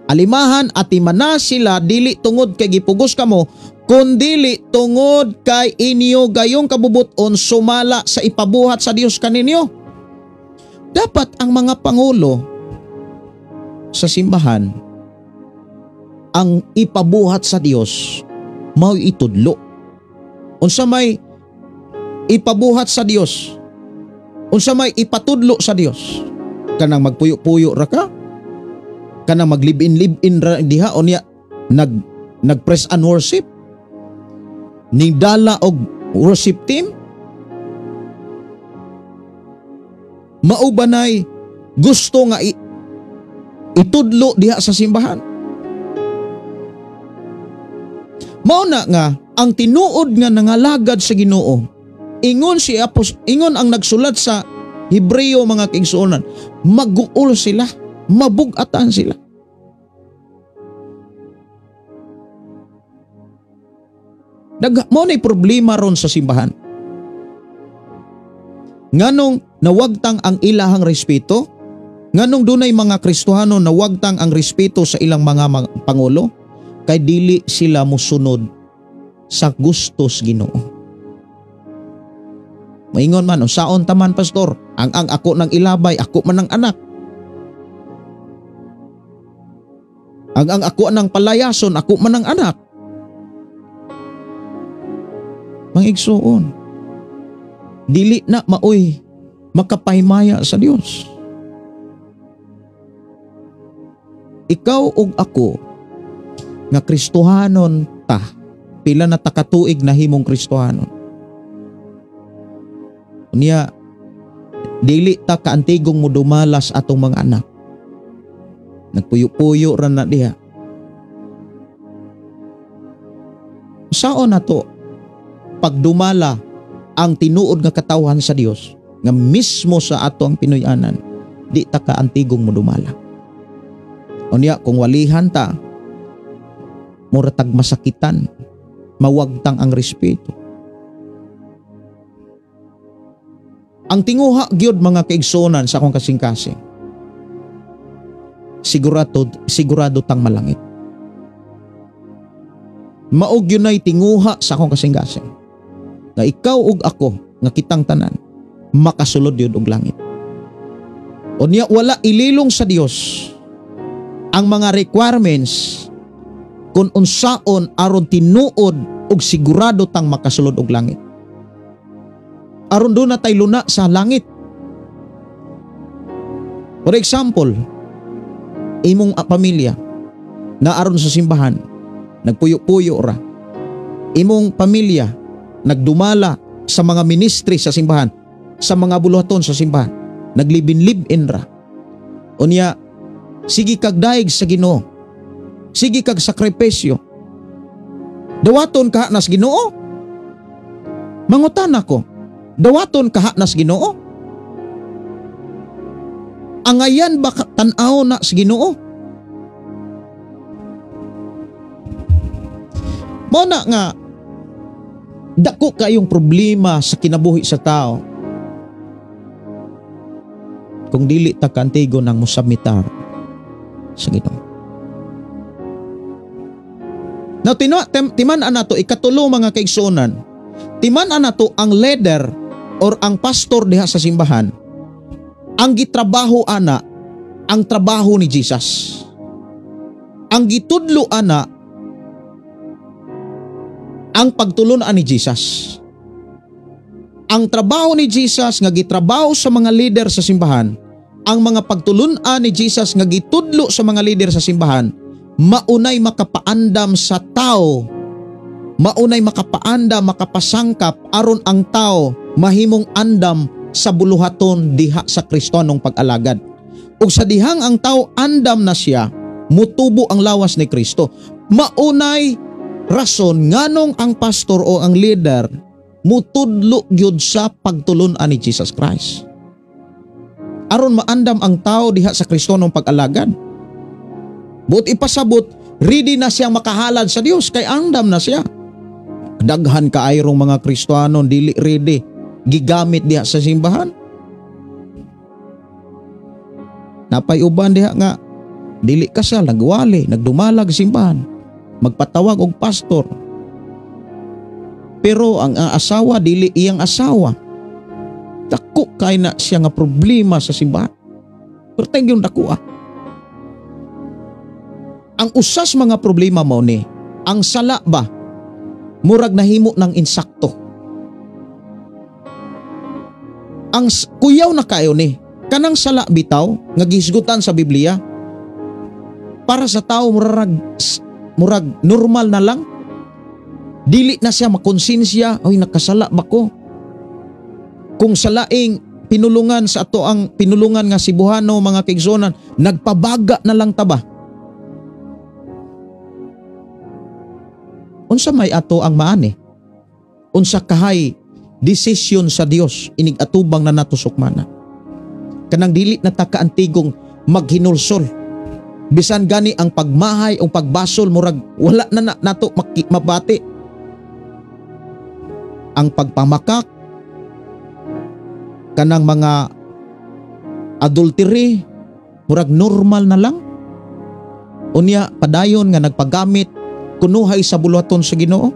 Alimahan atimana sila dili tungod kay gipugos kamo, Kundili tungod kay inyo gayong kabubuton sumala sa ipabuhat sa Dios kaninyo. Dapat ang mga pangulo sa simbahan ang ipabuhat sa Dios mao'y itudlo. Unsa may ipabuhat sa Dios? Unsa may ipatudlo sa Dios? Kanang magpuyo-puyo ra ka? Kanang maglib-in-lib-in ra diha o niya nag-press and worship? Ningdala og worship team? Mao ba nay gusto nga itudlo diha sa simbahan? Mao na nga ang tinuod nga nangalagad sa Ginoo, ingon si ingon ang nagsulat sa Hebreo mga kaigsuonan, maguol sila, mabugatan sila. Mao nay problema ron sa simbahan. Nganong nawagtang ang ilahang respeto? Nganong dunay mga Kristohano nawagtang ang respeto sa ilang mga pangulo? Kay dili sila mosunod sa gustos Ginoo. Maingon man, saon taman pastor, ang ako nang ilabay, ako man ang anak. Ang ako nang palayason, ako man ang anak. Mangigsuon, dili na maoy makapahimaya sa Dios. Ikaw ug ako nga Kristohanon ta, pila na ta katuig nahimong Kristohanon. Unya dili ta kaantigong modumalas atong mga anak. Nagpuyo-puyo ra na diha. Saon na to pagdumala ang tinuod nga katawhan sa Dios nga mismo sa ato ang Pinoy-anan, di ta kaantigong modumala. Unya kung walihan ta, mura tag masakitan, mawagtang ang respeto. Ang tinguha gyud mga kaigsuonan sa akong kasing-kasing, sigurado tang malangit. Mao gyud nay tinguha sa akong kasing-kasing na ikaw ug ako nga kitang tanan makasulod yun og langit. Unya wala ililong sa Dios ang mga requirements kung unsaon aron tinuod og sigurado tang makasulod og langit. Aron doon na tay luna sa langit. For example, imong pamilya na aron sa simbahan, nagpuyo-puyo ra. Imong pamilya nagdumala sa mga ministry sa simbahan, sa mga buluhaton sa simbahan, naglibin-libin ra. Unya, sige kag daig sa Ginoo. Sige kag sakripisyo. Dawaton kaha nas Ginoo. Mangutan ako, dawaton kaha nas Ginoo? Angayan ba tan-aw na sa Ginoo? Mao na nga dako kayong problema sa kinabuhi sa tao kung dili ta kaantigo ng mosubmitar sa Ginoo. Now, timan-an nato ikatulo mga kaigsuonan, timan-an nato ang leader or ang pastor diha sa simbahan, ang gitrabaho ana ang trabaho ni Jesus. Ang gitudlo ana ang pagtulun-an ni Jesus. Ang trabaho ni Jesus nga gitrabaho sa mga leader sa simbahan, ang mga pagtulun-an ni Jesus nga gitudlo sa mga leader sa simbahan, maunay makapaandam sa tao, maunay makapaandam, makapasangkap aron ang tao mahimong andam sa buluhaton diha sa Kristohanong pag-alagad. Ug sa dihang ang tao andam na siya, mutubo ang lawas ni Kristo. Maunay rason nganong ang pastor o ang leader mutudlo gyud sa pagtulun-an ni Jesus Christ. Aron maandam ang tao diha sa Kristohanong pag-alagad. Buot ipasabot, ready na siyang makahalad sa Dios kay andam na siya. Daghan kaayrong mga Kristohanon dili ready, gigamit diha sa simbahan. Napay uban diha nga dili kasal, nagwali, nagdumalag simbahan, magpatawag og pastor. Pero ang asawa dili iyang asawa. Dako kay na siya nga problema sa simbahan. Pero thank you dako ah. Ang usas mga problema mao ni, ang sala ba murag nahimo ng insakto. Ang kuyaw na kayo ni, kanang sala bitaw nga gihisgutan sa Biblia para sa tao murag normal na lang. Dili na siya makonsensya, oy nakasala ba ko? Kung salaing pinulungan sa ato ang pinulungan nga Cebuano mga kaigsuonan, nagpabaga na lang ta ba? Unsa may ato ang maani? Unsa kahay desisyon sa Dios inig atubang na nato sukmana? Kanang dili na ta kaantigong maghinulsol. Bisan gani ang pagmahay o pagbasol murag wala na nato mabati. Ang pagpamakak, kanang mga adultery, murag normal na lang. Unya padayon nga nagpagamit kunuhay sa buluhaton sa Ginoo.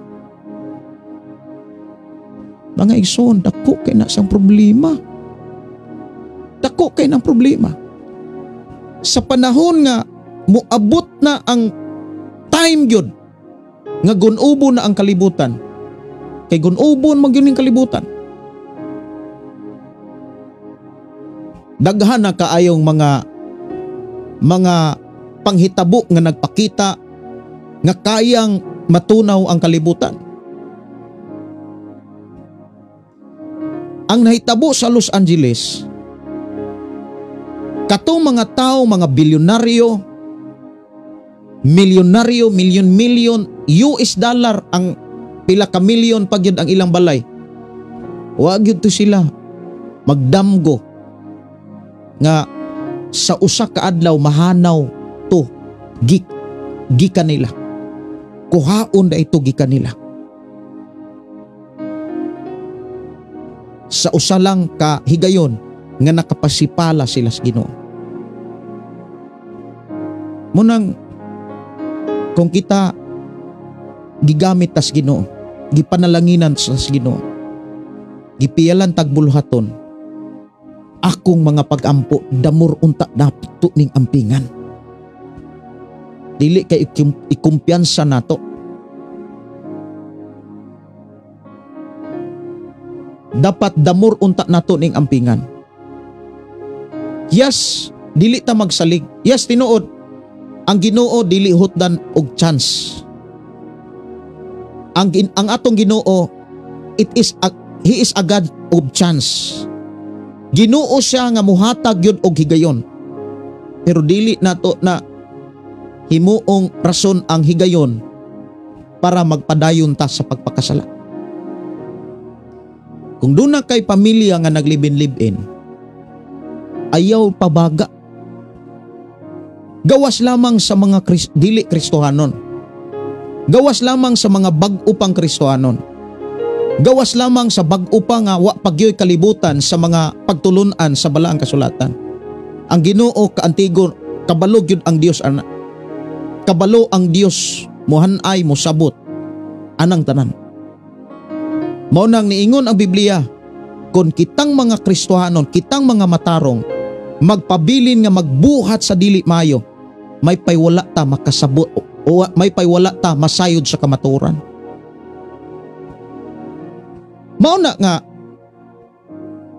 Mga igsoon, dako kay na sang problema. Dako kay ng problema. Sa panahon nga moabot na ang time gyud nga gunubo na ang kalibutan. Kay gunubon man gyud ning kalibutan. Daghan na kaayong mga panghitabo nga nagpakita nga kayang matunaw ang kalibutan. Ang nahitabo sa Los Angeles, katong mga tao, mga bilyonaryo, milyonaryo, milyon-milyon US dollar ang pila ka milyon pag yun ang ilang balay. Wa gyud to sila magdamgo nga sa usa ka adlaw mahanaw to gikan nila. Kuhaon na ito gikan nila. Sa usa lang ka higayon nga nakapasipala sila sa Ginoo. Munang kung kita gigamit tas Ginoo, gipanalanginan sa Ginoo, gipiyalan tagbuluhaton, akong mga pagampo damor unta dapat ning ampingan. Dili kay ikumpiyansa nato. Dapat damor unta nato ning ampingan. Yes, dili ta magsalig. Yes, tinuod. Ang Ginoo dili hutdan og chance. Ang atong Ginoo, he is a God of chance. Ginoo siya nga muhatag yun og higayon. Pero dili nato na himuong rason ang higayon para magpadayon ta sa pagpakasala. Kung doon na kay pamilya nga naglibin-libin, ayaw pabaga. Gawas lamang sa mga dili Kristohanon. Gawas lamang sa mga bag-o pang Kristohanon. Gawas lamang sa bag-o pa nga wa pagyoy kalibutan sa mga pagtulunan sa balaang kasulatan. Ang Ginoo kaantigo, kabalo gyud ang Dios ana. Kabalo ang Dios muhanay mosabot anang tanan. Mao nang niingon ang Biblia, kon kitang mga Kristohanon, kitang mga matarong magpabilin nga magbuhat sa dili maayo, may paywala ta makasabot o may paywala ta masayod sa kamatuoran. Mao na nga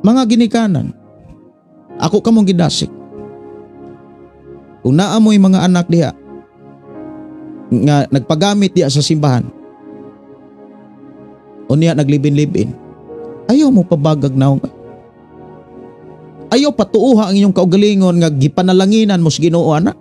mga ginikanan, ako kamong gidasik. Kung naa mo'y mga anak diha nga nagpagamit diha sa simbahan, unya naglibin-libin, ayaw mo pabagag naong. Ayaw patuuha ang inyong kaugalingon nga gipanalanginan mo sa Ginoo ana.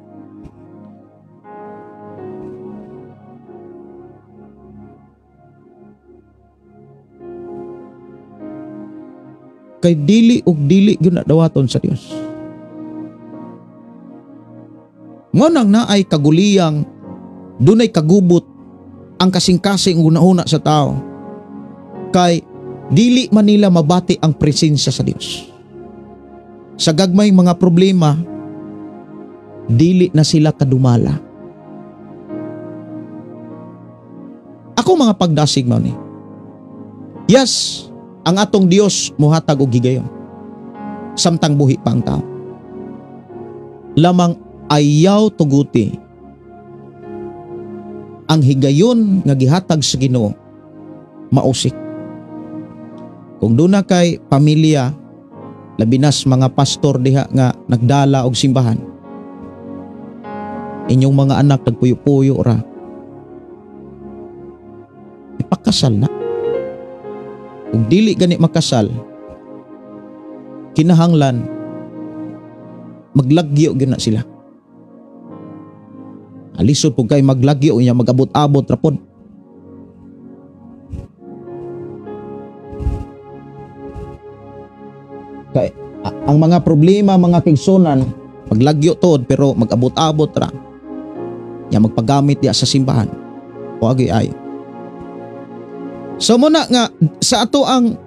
Kay dili og dili gyud na dawaton sa Dios. Mo nang naay kaguliyang, dunay kagubot ang kasing-kasing una-una sa tao. Kay dili man nila mabati ang presensya sa Dios. Sa gagmay mga problema, dili na sila kadumala. Ako mga pagdasig man ni. Yes, ang atong Dios mohatag og higayon samtang buhi pa ang tao. Lamang ayaw tuguti ang higayon nga gihatag sa Ginoo mausik. Kung duna kay pamilya, labinas mga pastor diha nga nagdala og simbahan, inyong mga anak nagpuyo-puyo ra, ipakasal na. Kung dili gani makasal, kinahanglan maglagyo gyud na sila. Alisod pud kay maglagyo niya, magabot-abot ra pod. Kay ang mga problema mga kaigsunan, maglagyo tuod pero magabot-abot ra. Nya magpagamit diya sa simbahan. Wagi ay. So muna nga sa ato ang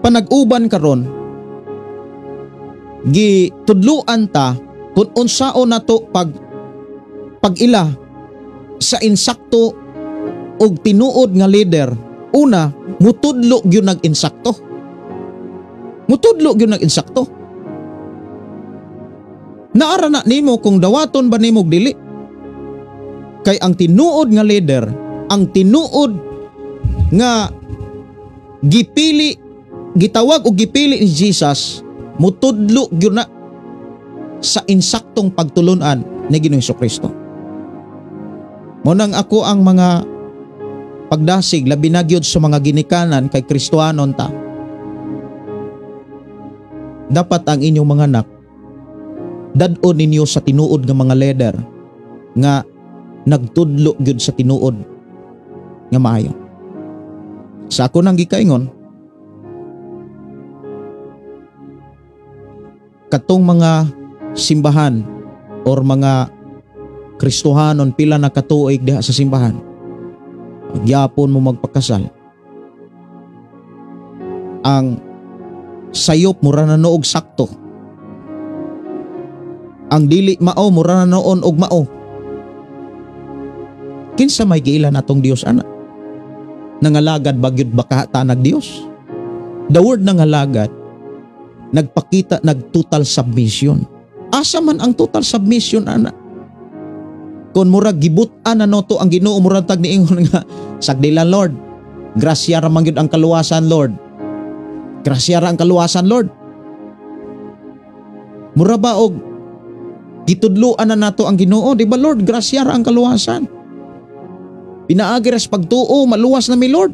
panag-uban karon, gitudluan ta kung unsaon nato pag-ila sa insakto og tinuod nga leader. Una, mutudlo gyud nag-insakto. Mutudlo gyud nag-insakto. Naara na nimo kung dawaton ba nimo og dili. Kay ang tinuod nga leader, ang tinuod nga gipili, gitawag og gipili ni Jesus, mutudlo gyud na sa insaktong pagtulunan ni Ginoong Hesukristo. Mo nang ako ang mga pagdasig labi na gyud sa mga ginikanan kay Kristohanon ta. Dapat ang inyong mga anak dad-on ninyo sa tinuod nga mga leader nga nagtudlo gyud sa tinuod nga maayo. Sa ako nang gikaingon, katong mga simbahan or mga Kristohanon pila na katuig diha sa simbahan, gyapon mo magpakasal, ang sayop mura na noog sakto, ang dili mao mura na noon og mao. Kinsa may giilan atong Dios ana? Nangalagad ba gyud baka tanag Dios? The word nangalagad nagpakita nag total submission. Asa man ang total submission ana? Kung murag gibut-an na noto ang Ginoo, murag tag niingon nga sagdilan Lord, grasya ra man gyud ang kaluwasan Lord, grasya ra ang kaluwasan Lord. Mura ba og gitudloan na nato ang Ginoo, di ba Lord, grasya ra ang kaluwasan, pinaagi ra sa pagtuo, maluwas na mi Lord.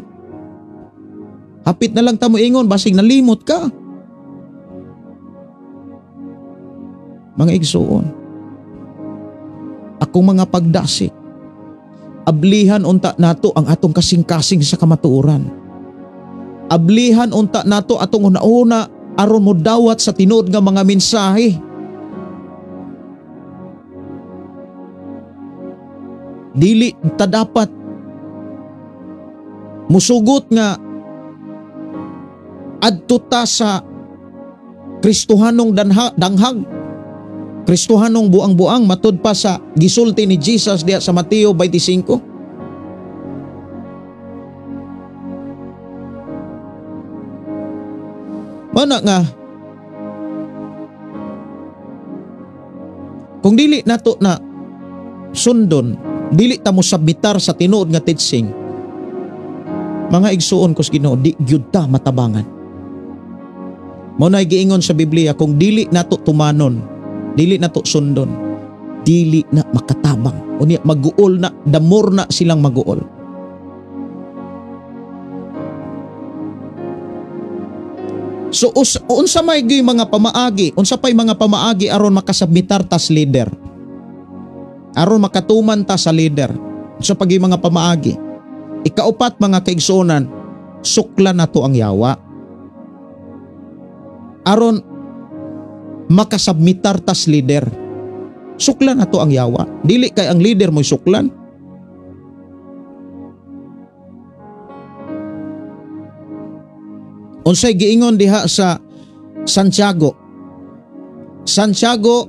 Hapit na lang ta mo ingon basig nalimot ka. Mga igsuon, akong mga pagdasig, ablihan unta nato ang atong kasing-kasing sa kamatuoran. Ablihan unta nato atong una-una aron modawat sa tinuod nga mga mensahe. Dili ta dapat musugot nga adto ta sa Kristohanong danghag, Kristohanong buang-buang, matud pa sa gisulti ni Jesus diha sa Mateo 25. Mana nga kung dili nato na sundon, dili ta mo submitar sa tinuod nga teaching, mga igsuon ko sa Ginoo, di gyud ta matabangan. Mao nay giingon sa Biblia, kung dili nato tumanon, dili na to sundon, dili na makatabang. Unya maguol na, damor na silang maguol. So unsa may gyud mga pamaagi, unsa pay mga pamaagi aron makasubmitar tas leader, aron makatuman ta sa leader? Unsa pa gyud mga pamaagi? Ikaupat mga kaigsuonan, suklan nato ang yawa aron makasubmitar tas leader. Suklan nato ang yawa. Dili kay ang leader mo'y suklan. Unsay giingon diha sa Santiago? Santiago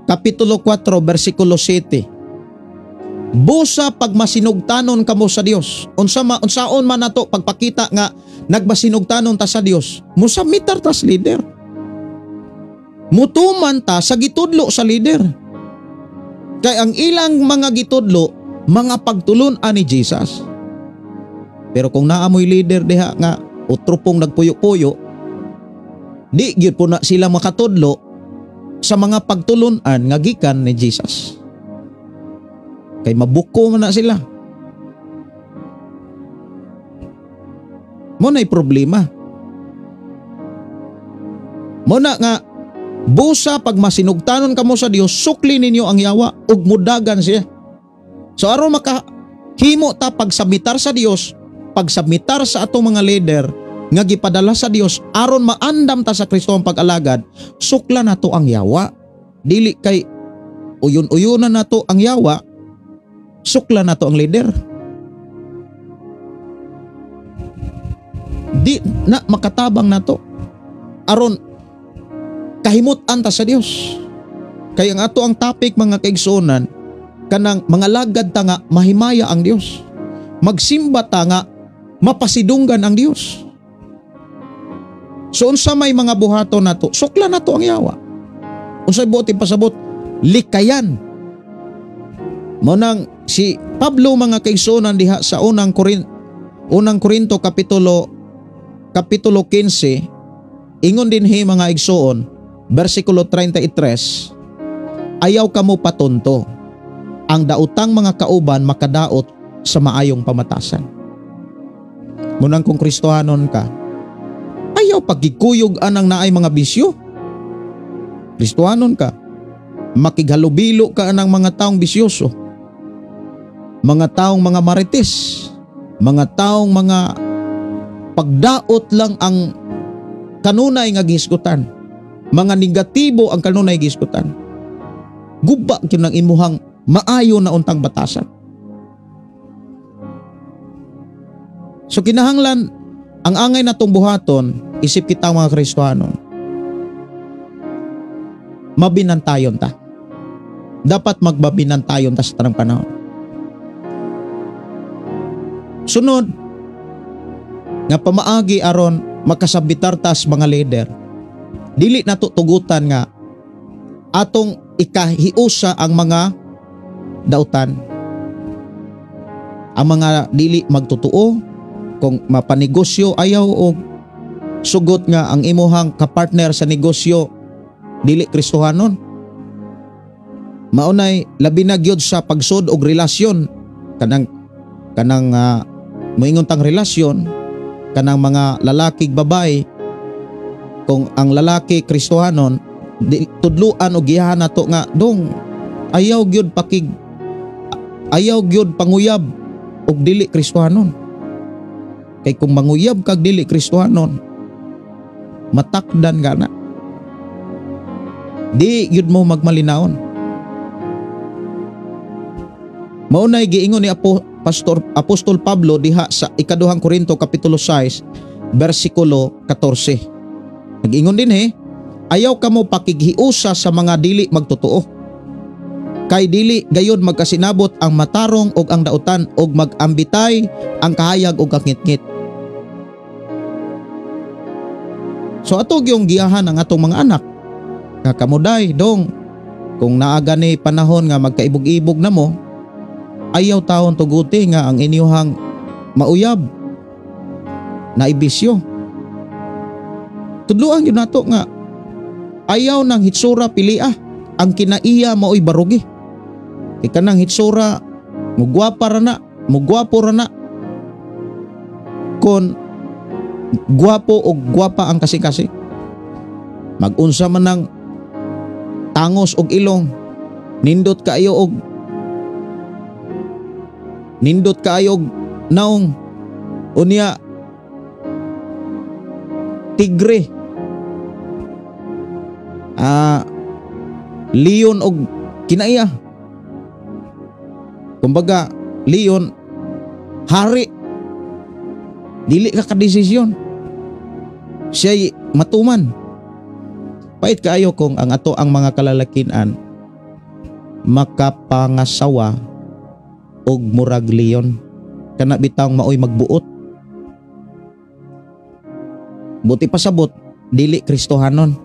Kapitulo 4 versikulo 7. Busa pag masinugtanon kamo sa Dios. Unsaon man nato pagpakita nga nagmasinugtanon ta sa Dios, musamitar ta sa leader. Mutuman ta sa gitudlo sa leader. Kay ang ilang mga gitudlo, mga pagtulun-an ni Jesus. Pero kung naamoy leader diha nga utrupong nagpuyo-puyo, di gyud po na sila makatudlo sa mga pagtulun-an nga gikan ni Jesus. Kay mabuko man na sila. Mo na'y problema. Mo na nga busa pag masinugtanon kamo sa Dios, sukli ninyo ang yawa ug mudagan siya. So aron makahimo ta pagsabmitar sa Dios, pagsabmitar sa atong mga leader nga gipadala sa Dios aron maandam ta sa Kristo ang pag-alagad, sukla nato ang yawa. Dili kay uyon-uyonan nato ang yawa, sukla nato ang leader. Di na makatabang nato aron kahimut-an ta sa Dios. Kay ang ato ang topic mga kaigsuonan, kanang mga lagad ta nga mahimaya ang Dios, magsimba ta nga mapasidunggan ang Dios. So unsa may mga buhaton nato, sukla nato ang yawa. Unsay buot ipasabot? Likayan. Mo nang si Pablo mga kaigsuonan diha sa unang Korinto kapitulo 15, ingon dinhi mga igsoon, bersikulo 33, ayaw kamo patonto, ang daotang mga kauban makadaot sa maayong pamatasan. Munang kung Kristohanon ka, ayaw pagkikuyog anang naay mga bisyo. Kristohanon ka, makighalubilo ka anang mga taong bisyoso, mga taong mga marites, mga taong mga pagdaot lang ang kanunay nga gihisgutan, mga negatibo ang kanunay gihisgutan. Guba gyud ang imuhang maayo na untang batasan. So kinahanglan ang angay natong buhaton, isip kita mga Kristohanon, mabinantayon ta. Dapat magbabinantayon ta sa tanang panahon. Sunod nga pamaagi aron makasabitar tas mga leader, dili nato tugutan nga atong ikahiusa ang mga dautan, ang mga dili magtotoo. Kung mapanegosyo ayaw og sugot nga ang imuhang kapartner sa negosyo dili Kristohanon. Maunay labi na gyud sa pagsud og relasyon, kanang moingon tang relasyon kanang mga lalaki ug babae. Kung ang lalaki Kristohanon, tudluan og giyahan nato nga dong ayaw gyud pakig, ayaw gyud panguyab og dili Kristohanon. Kay kung manguyab kag dili Kristohanon, matakdan ka na. Di gyud mo magmalinaon. Maunay giingon ni Pastor Apostol Pablo diha sa 2 Korinto kapitulo 6 bersikulo 14. Nag-ingon din ayaw kamo pakighiusa sa mga dili magtotoo. Kay dili gayud magkasinabot ang matarong og ang dautan og magambitay ang kahayag og kakngitngit. So ato gyung giyahan ang atong mga anak. Kakamuday dong, kung naa gani panahon nga magkaibog-ibog na mo, ayaw taon tuguti nga ang inyuhang mauyab na ibisyo. Tudluan gyud nato nga ayaw nang hitsura pilia, ang kinaiya maoy barugi. Kay kanang hitsura mugwapa ra na, mugwapo ra na. Kon gwapo o gwapa ang kasing-kasing, magunsa man ng tangos og ilong, nindot kaayo og naong, unya tigre, leon og kinaiya. Kumbaga leon hari, dili ka kadesisyon, siya'y matuman. Pait kaayo kung ang ato ang mga kalalakian makapangasawa og murag leon. Kana bitawng maoy magbuot. Buti pasabot dili Kristohanon.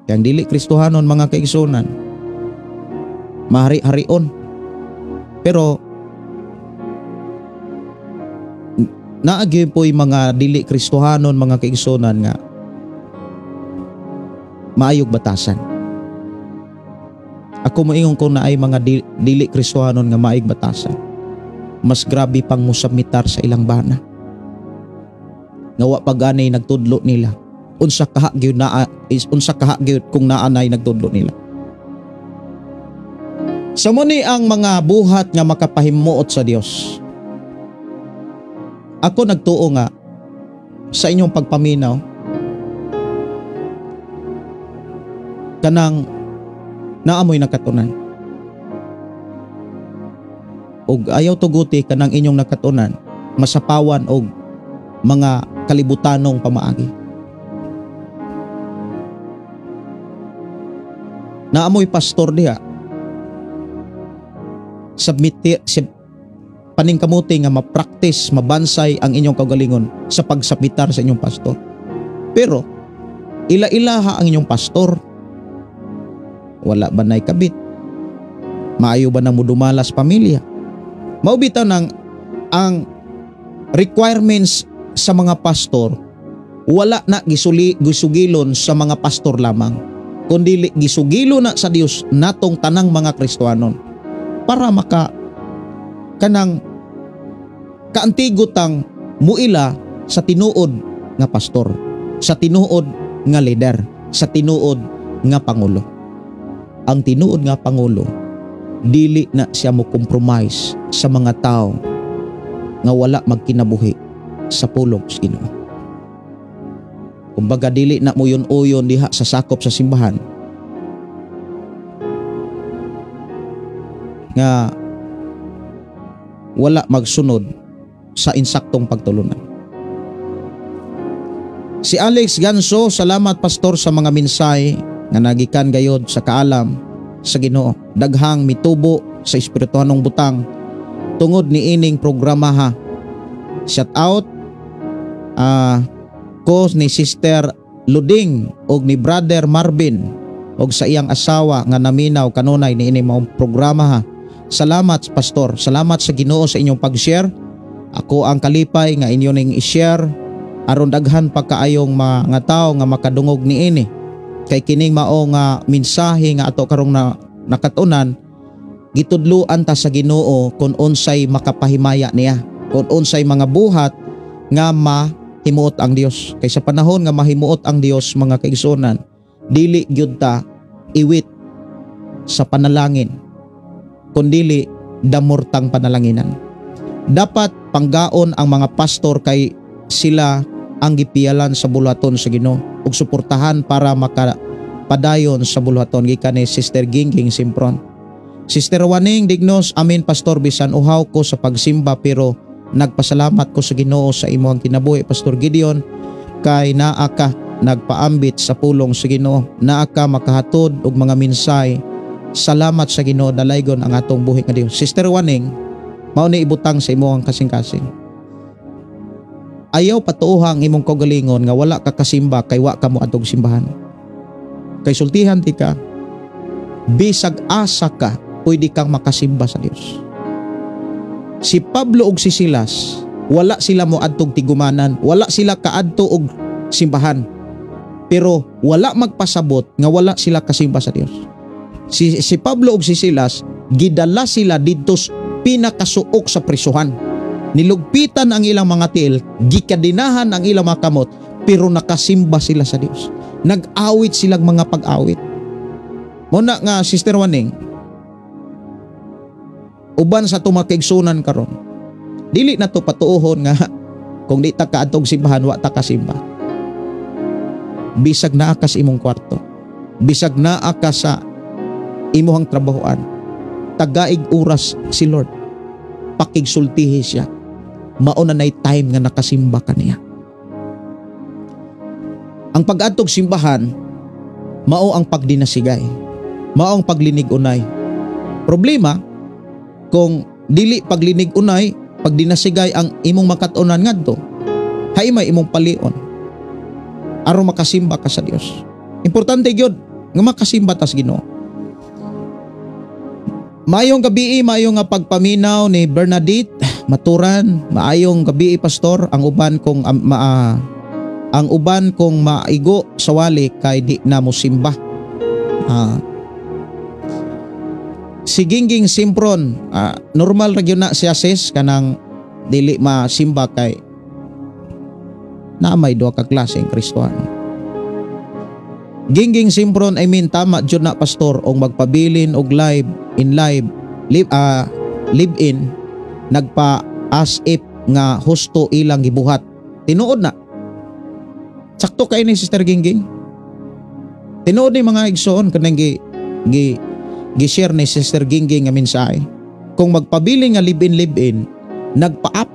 Kaya dili Kristohanon mga kaigsunan, mahari-harion. Pero naagi po'y mga dili Kristohanon mga kaigsunan nga maayog batasan. Ako moingon ko na ay mga dili Kristohanon nga maayog batasan. Mas grabe pang musamitar sa ilang bana. Nga wa pa gani nagtudlo nila. Unsa kaha gyud naa is unsa kaha gyud kung naa nay nagtudlo nila. Sa mo ni ang mga buhat nga makapahimuot sa Dios. Ako nagtuo nga sa inyong pagpaminaw kanang naamoy nakatunan. Og ayaw tuguti kanang inyong nakatunan masapawan og mga kalibutanong pamaagi. Naamoy pastor diha submit paningkamuti nga ma-practice, mabansay ang inyong kaugalingon sa pagsabmitar sa inyong pastor. Pero ila-ilaha ang inyong pastor. Wala ba na'y kabit? Maayo ba nang mudumalas pamilya? Mao bitaw nang ang requirements sa mga pastor wala na gisugilon sa mga pastor lamang, kundi gisugilo na sa Dios natong tanang mga Kristohanon para maka kanang kaantigotang muila sa tinuod nga pastor, sa tinuod nga leader, sa tinuod nga pangulo. Ang tinuod nga pangulo, dili na siya mo compromise sa mga tao nga wala magkinabuhi sa pulong sa Ginoo. Kumbaga dili na mo yun-uyon diha sa sakop sa simbahan nga wala magsunod sa insaktong pagtulunan. Si Alex Ganso, salamat pastor sa mga minsay nga nagikan gayod sa kaalam sa Ginoo. Daghang mitubo sa espirituhanong butang tungod ni ining programa ha. Shout out ko ni Sister Luding og ni Brother Marvin og sa iyang asawa nga naminaw kanunay ni ini maong programa ha. Salamat pastor, salamat sa Ginoo sa inyong pag-share. Ako ang kalipay nga inyo ning i-share aron daghan pa kaayong mga tawo nga makadungog niini. Kay kining mao nga mensahe nga ato karong na nakatunan, gitudloan ta sa Ginoo kon unsay makapahimaya niya, kon unsay mga buhat nga mahimuot ang Dios. Kay sa panahon nga mahimuot ang Dios mga kaigsuonan, dili gyud ta iwit sa panalangin, kundili damurtang panalanginan. Dapat panggaon ang mga pastor kay sila ang gipiyalan sa buluhaton sa Ginoo ug suportahan para makapadayon sa buluhaton, gikan ni Sister Gingging Simpron. Sister Waning Dignos, amin pastor, bisan uhaw ko sa pagsimba pero nagpasalamat ko sa Ginoo sa imong kinabuhi Pastor Gideon, kay naa ka nagpaambit sa pulong sa Ginoo, naa ka makahatod og mga minsay. Salamat sa Ginoo, dalaygon ang atong buhi nga Dios. Sister Waning, mao ni ibutang sa imong kasing-kasing. Ayaw patuoha ang imong kaugalingon nga wala ka kasimba kay wa ka moadtog simbahan. Kay sultihan ti ka, bisag asa ka, pwede kang makasimba sa Dios. Si Pablo ug si Silas, wala sila moadtog tigumanan, wala sila kaadto og simbahan. Pero wala magpasabot nga wala sila kasimba sa Dios. Si Pablo ug si Silas, gidala sila didto pinakasuok sa prisuhan. Nilugpitan ang ilang mga tiil, gikadinahan ang ilang mga kamot, pero nakasimba sila sa Dios. Nag-awit silang mga pag-awit. Muna nga Sister Waning, uban sa tumakigsunan karon, dili na to patuohon nga kung di ta kaadtog simbahan, wa ta kasimba. Bisag naa ka sa imong kwarto, bisag naa ka sa imuhang trabahoan, tagaig oras si Lord, pakigsultihi siya. Mauna na'y time nga nakasimba ka niya. Ang pag-adtog simbahan, mao ang pagdinasigay, mao ang paglinig-unay. Problema, Kung dili paglinig unay, pag dinasigay ang imong makatunan ngadto, hay may imong palion aron makasimba ka sa Dios. Importante gyud nga makasimba tas Ginoo. Maayong gabi, maayong nga pagpaminaw ni Bernadette Maturan. Maayong gabi, pastor, ang uban kong maigo sa wali kay di na mosimba. Si Gingging Simpron, normal ra gyud na siya sis, kanang dili masimba kay na may duha ka klase ang Kristohano. Gingging Simpron, I mean, tama jud na, pastor, og magpabilin og live in live live, live in nagpa as if nga husto ilang gibuhat. Tinuod na. Sakto kay ni Sister Gingging. Tinuod ni, mga igsoon, kanang gi gi gi-share ni Sister Gingging nga mensahe. Kung magpabilin nga live in live in, nagpa-up,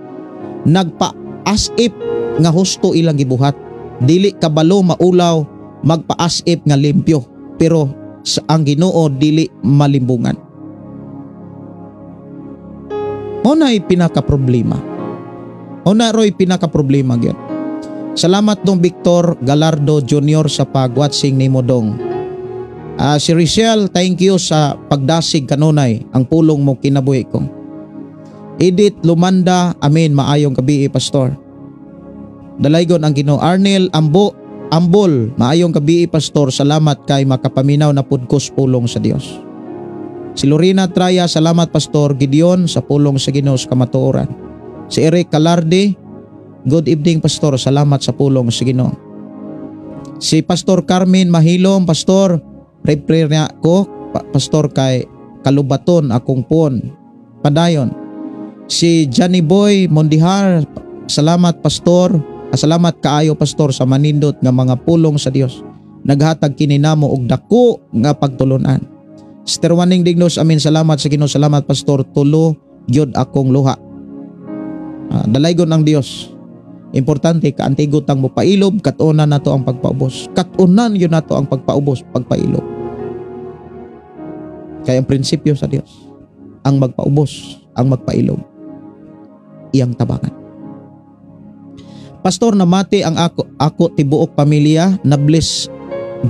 nagpa as if nga husto ilang gibuhat. Dili kabalo maulaw magpa as if nga limpyo, pero sa ang Ginoo dili malimbungan. Mao na pinaka problema. Mao na roy pinaka problema gyud. Salamat dong Victor Galardo Jr. sa pag-watching nimo dong. Si Richelle, thank you sa pagdasig kanunay, ang pulong mo kinabuhi ko. Edith Lumanda, amen, maayong gabi, pastor. Dalaygon ang Ginoo. Arnel Ambo Ambol, maayong gabi, pastor, salamat kay makapaminaw na pud kos pulong sa Dios. Si Lorena Traya, salamat Pastor Gideon sa pulong sa Ginoo sa kamatuoran. Si Eric Calarde, good evening, pastor, salamat sa pulong sa Ginoo. Si Pastor Carmen Mahilom, pastor, pray niya ko, pastor, kay kalubaton akong phone. Padayon. Si Johnny Boy Mondihar, salamat pastor, salamat kaayo pastor sa manindot nga mga pulong sa Dios. Naghatag kini namo og dako nga pagtulunan. Sister Waning Dignos, amin, salamat sa Ginoo, salamat pastor, tulo gyud akong luha. Dalaygon ang Dios. Importante kaantigo tang mopailob, katunan nato ang pagpaubos. Katunan yun nato ang pagpaubos, pagpailob. Kaya ang prinsipyo sa Dios, ang magpaubos, ang magpailob, iyang tabangan. Pastor, namati ang ako tibuok pamilya, na-bless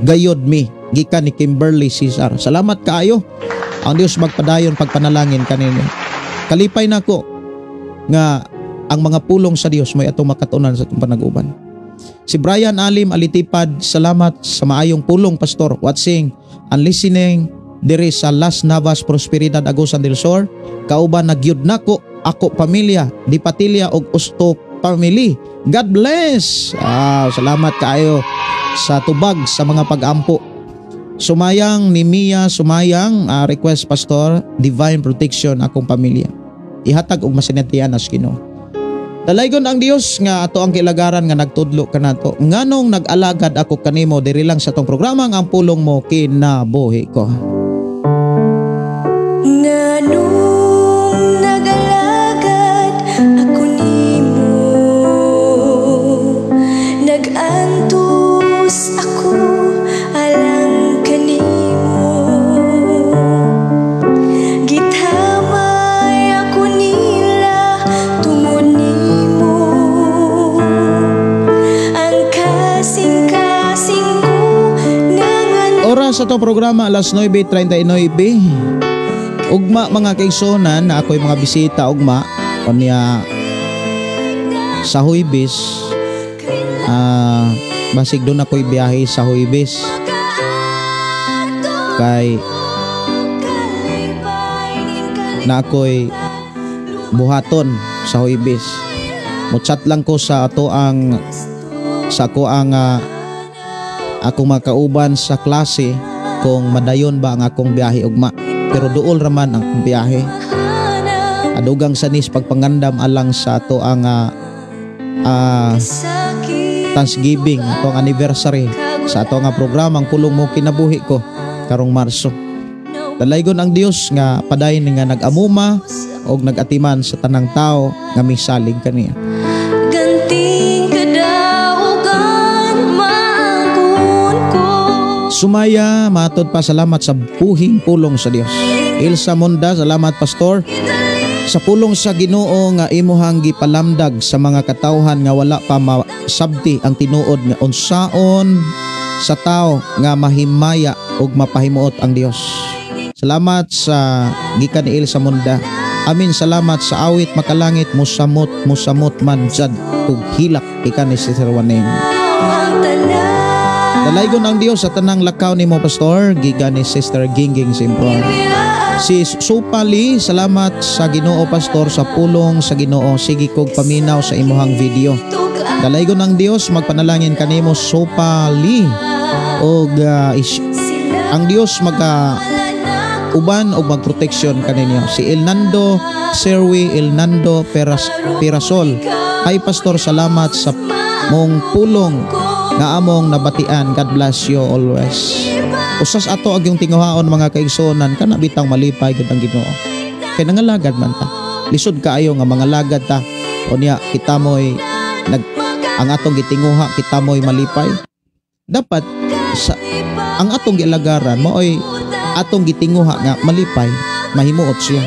gayod mi gikan ni Kimberly Cesar. Salamat kaayo. Ang Dios magpadayon pagpanalangin kaninyo. Kalipay nako nga ang mga pulong sa Dios may atong makatunan sa atong panaguban. Si Brian Alim Alitipad, salamat sa maayong pulong, pastor. Watching and listening diri sa Las Navas, Prosperidad, Agusan del Sur. Kauban na gyud nako ako pamilya, di Patilya og Usto family. God bless. Salamat kaayo sa tubag sa mga pag-ampo. Sumayang ni Mia Sumayang, request pastor, divine protection akong pamilya. Ihatag og masinatian as Ginoo. Dalaygon ang Dios nga ato ang kilagaran nga nagtudlo kanato. Nganong nag-alagad ako kanimo diri lang sa tong programa nga ang pulong mo kinabuhi ko. Nganong nag-alagad ako nimo, nag-antos ako alang kanimo, gitamay ako nila tungod nimo, ang kasing-kasing ko nangan. Oras sa itong programa alas 9:39. Ugma mga kaigsunan na ako'y mga bisita ugma unya sa Huybis, basig doon ako'y biyahe sa Huybis kay na ako'y buhaton sa Huybis. Mo-chat lang ko sa ato ang sa ako ang akong makauban sa klase kung madayon ba ang akong biyahe ugma. Pero duol raman ang akong biyahe. Adugang sanis pagpangandam alang sa ato ang Thanksgiving, ato ang anniversary sa ato nga programa ang pulong mo kinabuhi ko karong Marso. Dalaygon ang Dios nga padayon nga nag-amuma og nag-atiman sa tanang tao nga misalig kaniya. Ganting kadaugan maangkon ko. Sumaya, matod pa salamat sa buhing pulong sa Dios. Ilsa Monda, salamat, Pastor, sa pulong sa Ginoo nga imuhang gipalamdag sa mga katawhan nga wala pa masabti ang tinuod nga unsaon sa tao nga mahimaya ug mapahimuot ang Dios. Salamat sa gikan ni Ilsa Monda. Amin, salamat sa awit "Makalangit musamot musamot man jad ug hilak" gikan ni Sister Waneng. Ang tanan. Dalaygon ang Dios sa tanang lakaw nimo, Pastor, gikan ni Sister Gingging Simpron. Si Supali, salamat sa Ginoo, Pastor, sa pulong sa Ginoo. Sige kog paminaw sa imuhang video. Dalaygon ang Dios, magpanalangin kanimo, Supali. Og ang Dios maga uban og magproteksyon kaninyo. Si Elnando Serwi Elnando Peras, Pirasol. Hi, Pastor, salamat sa mong pulong nga among nabatian. God bless you always. Usas ato ag yung tinguhaon, mga kaigsuonan, kana bitang malipay gud ang Ginoo. Kay nangalagad man ta. Lisod kaayo nga mga lagad ta. Unya kita mo'y nag ang atong gitinguha kita mo'y malipay. Dapat sa ang atong gialagaran maoy atong gitinguha nga malipay, mahimuot siya.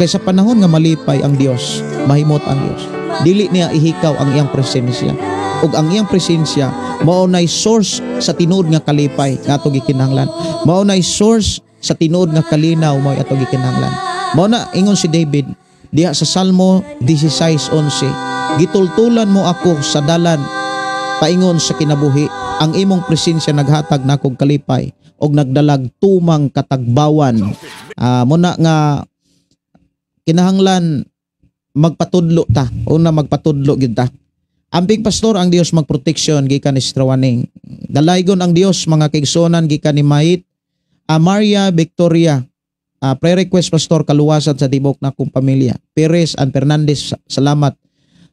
Kay sa panahon nga malipay ang Dios, mahimuot ang Dios. Dili niya ihikaw ang iyang presensya. Ug ang iyang presensya mao nay source sa tinuod nga kalipay nga atong gikinahanglan. Mao nay source sa tinuod nga kalinaw mao atong gikinahanglan. Mao na ingon si David diha sa Salmo 16:11, "Gitultulan mo ako sa dalan paingon sa kinabuhi. Ang imong presensya naghatag nakog kalipay og nagdalag tumang katagbawan." Muna nga kinahanglan magpatudlo ta. Una, magpatudlo gyud ta. Amping, Pastor, ang Dios magproteksyon gikan ni Strawaning. Dalaygon ang Dios, mga kaigsuonan, gikan ni Mait. Maria Victoria. Prayer request, Pastor, kaluwasan sa tibok na akong pamilya. Perez and Fernandez, salamat,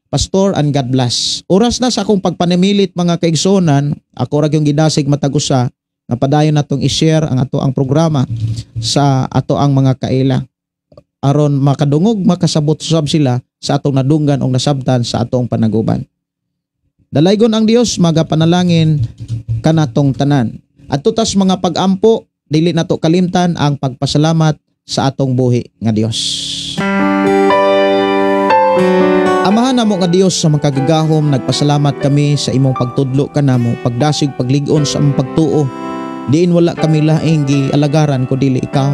Pastor, and God bless. Oras na sa akong pagpanamilit, mga kaigsuonan, ako ra yung gidasig matag usa nga padayon natong i-share ang ato ang programa sa ato ang mga kaila aron makadungog, makasabot sab sila sa atong nadunggan o nasabtan sa atong panaguban. Dalaygon ang Dios, magapanalangin kanatong tanan. At tutas mga pag-ampo, dili nato kalimtan ang pagpasalamat sa atong buhi nga Dios. Amahan namo nga Dios sa makagagahom, nagpasalamat kami sa imong pagtudlo kanamo, pagdasig, paglig-on sa among pagtuo. Diin wala kami laing gialagaran ko dili ikaw.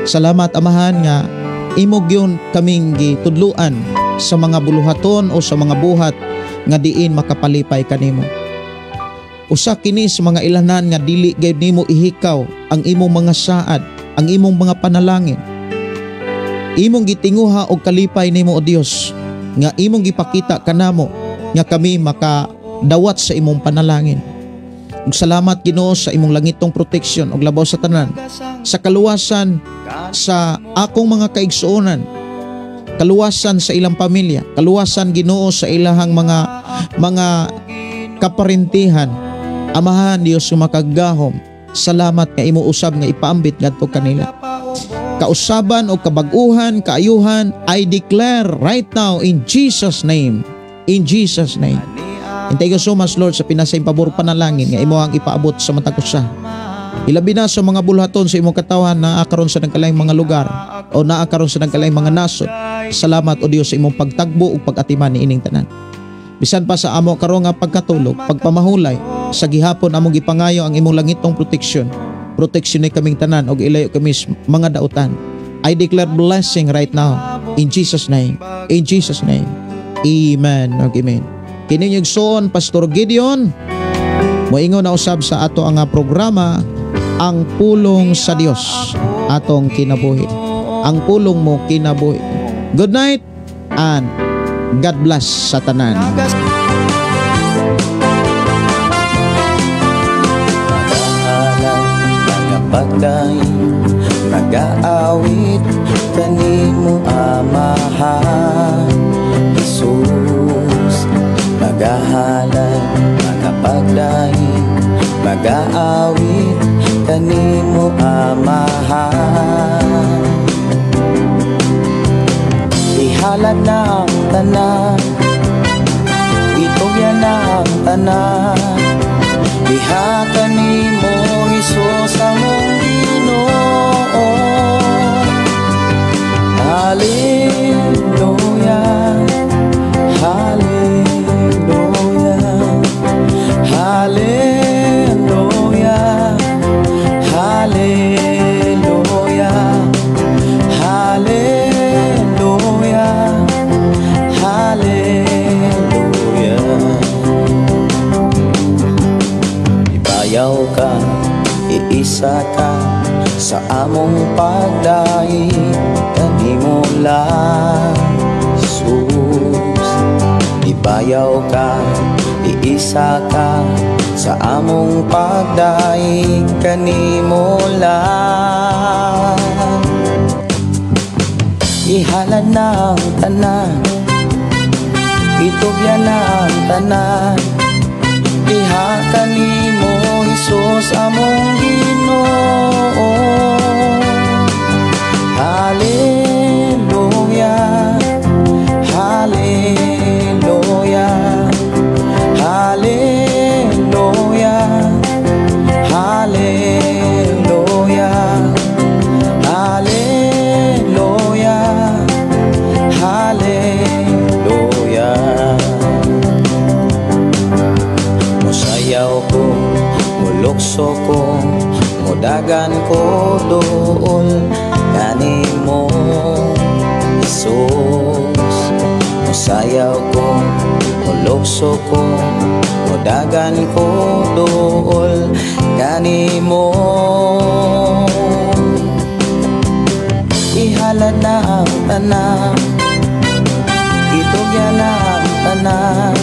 Salamat, Amahan, nga imo gyud kaming gitudluan sa mga buluhaton o sa mga buhat nga diin makapalipay kanimo. Usa kini sa mga ilanan nga dili gayud nimo ihikaw ang imong mga saad, ang imong mga panalangin. Imong gitinguha og kalipay nimo, o Dios, nga imong gipakita kanamo nga kami makadawat sa imong panalangin. Ug salamat, Ginoo, sa imong langitong proteksyon ug labaw sa tanan sa kaluwasan sa akong mga kaigsuonan, kaluwasan sa ilang pamilya, kaluwasan, Ginoo, sa ilahang mga kaparentihan. Amahan Dios nga makagagahom, salamat nga imo usab nga ipaambit ngadto kanila. Kausaban o kabag-uhan, kaayuhan, I declare right now in Jesus' name. In Jesus' name. And thank you so much, Lord, sa pinasayang pabor panalangin nga imo ang ipaabot sa matag usa. Ilabi na sa mga bulhaton sa imong katawan na karon sa nagkalaing mga lugar o naa karon sa nagkalaing mga nasod. Salamat, o Dios, sa imong pagtagbo ug pag-atiman ni ining tanan. Bisan pa sa amo karon nga pagkatulog, pagpamahulay, sa gihapon among gipangayo ang imong langitong proteksyon. Proteksyon ni kaming tanan ug ilayo kami sa mga dautan. I declare blessing right now in Jesus' name. In Jesus' name. Amen. Ug amen. Kini inyong igsoon, Pastor Gideon. Moingon na usab sa ato ang programa, Ang Pulong sa Dios atong kinabuhi. Ang pulong mo, kinabuhi. Good night and God bless sa tanan. Mga nagaawit kanimo, Amahan Jesus, magahalad, magapagdaig, magaawit kanimo, Amahan. Ihalad na ang tanan, itugyan na ang tanan, Diha kanimo, Hesus among Ginoo. among pagdaig kanimo lang, Jesus. Ibayaw ka, iisa ka sa among pagdaig kanimo lang. Ihalad na ang tanan, itugyan na ang tanan, diha kanimo, Hesus, among Ginoo. Hallelujah, Hallelujah, Hallelujah, Hallelujah, Hallelujah, Hallelujah. Musayaw ko, mulukso ko, mudagan ko duol kanimo, Jesus. Musayaw ko, mulukso ko, mudagan ko duol kanimo. Ihalad na ang tanan, itugyan na ang tanan,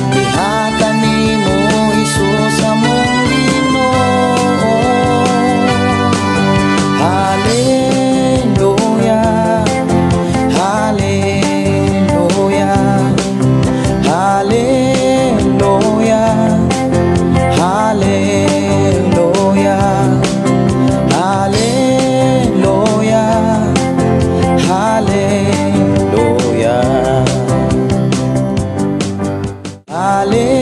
diha kanimo, Hesus, among Ginoo. Hallelujah, Hallelujah, Hallelujah, Hallelujah, Hallelujah, Hallelujah, Hallelujah.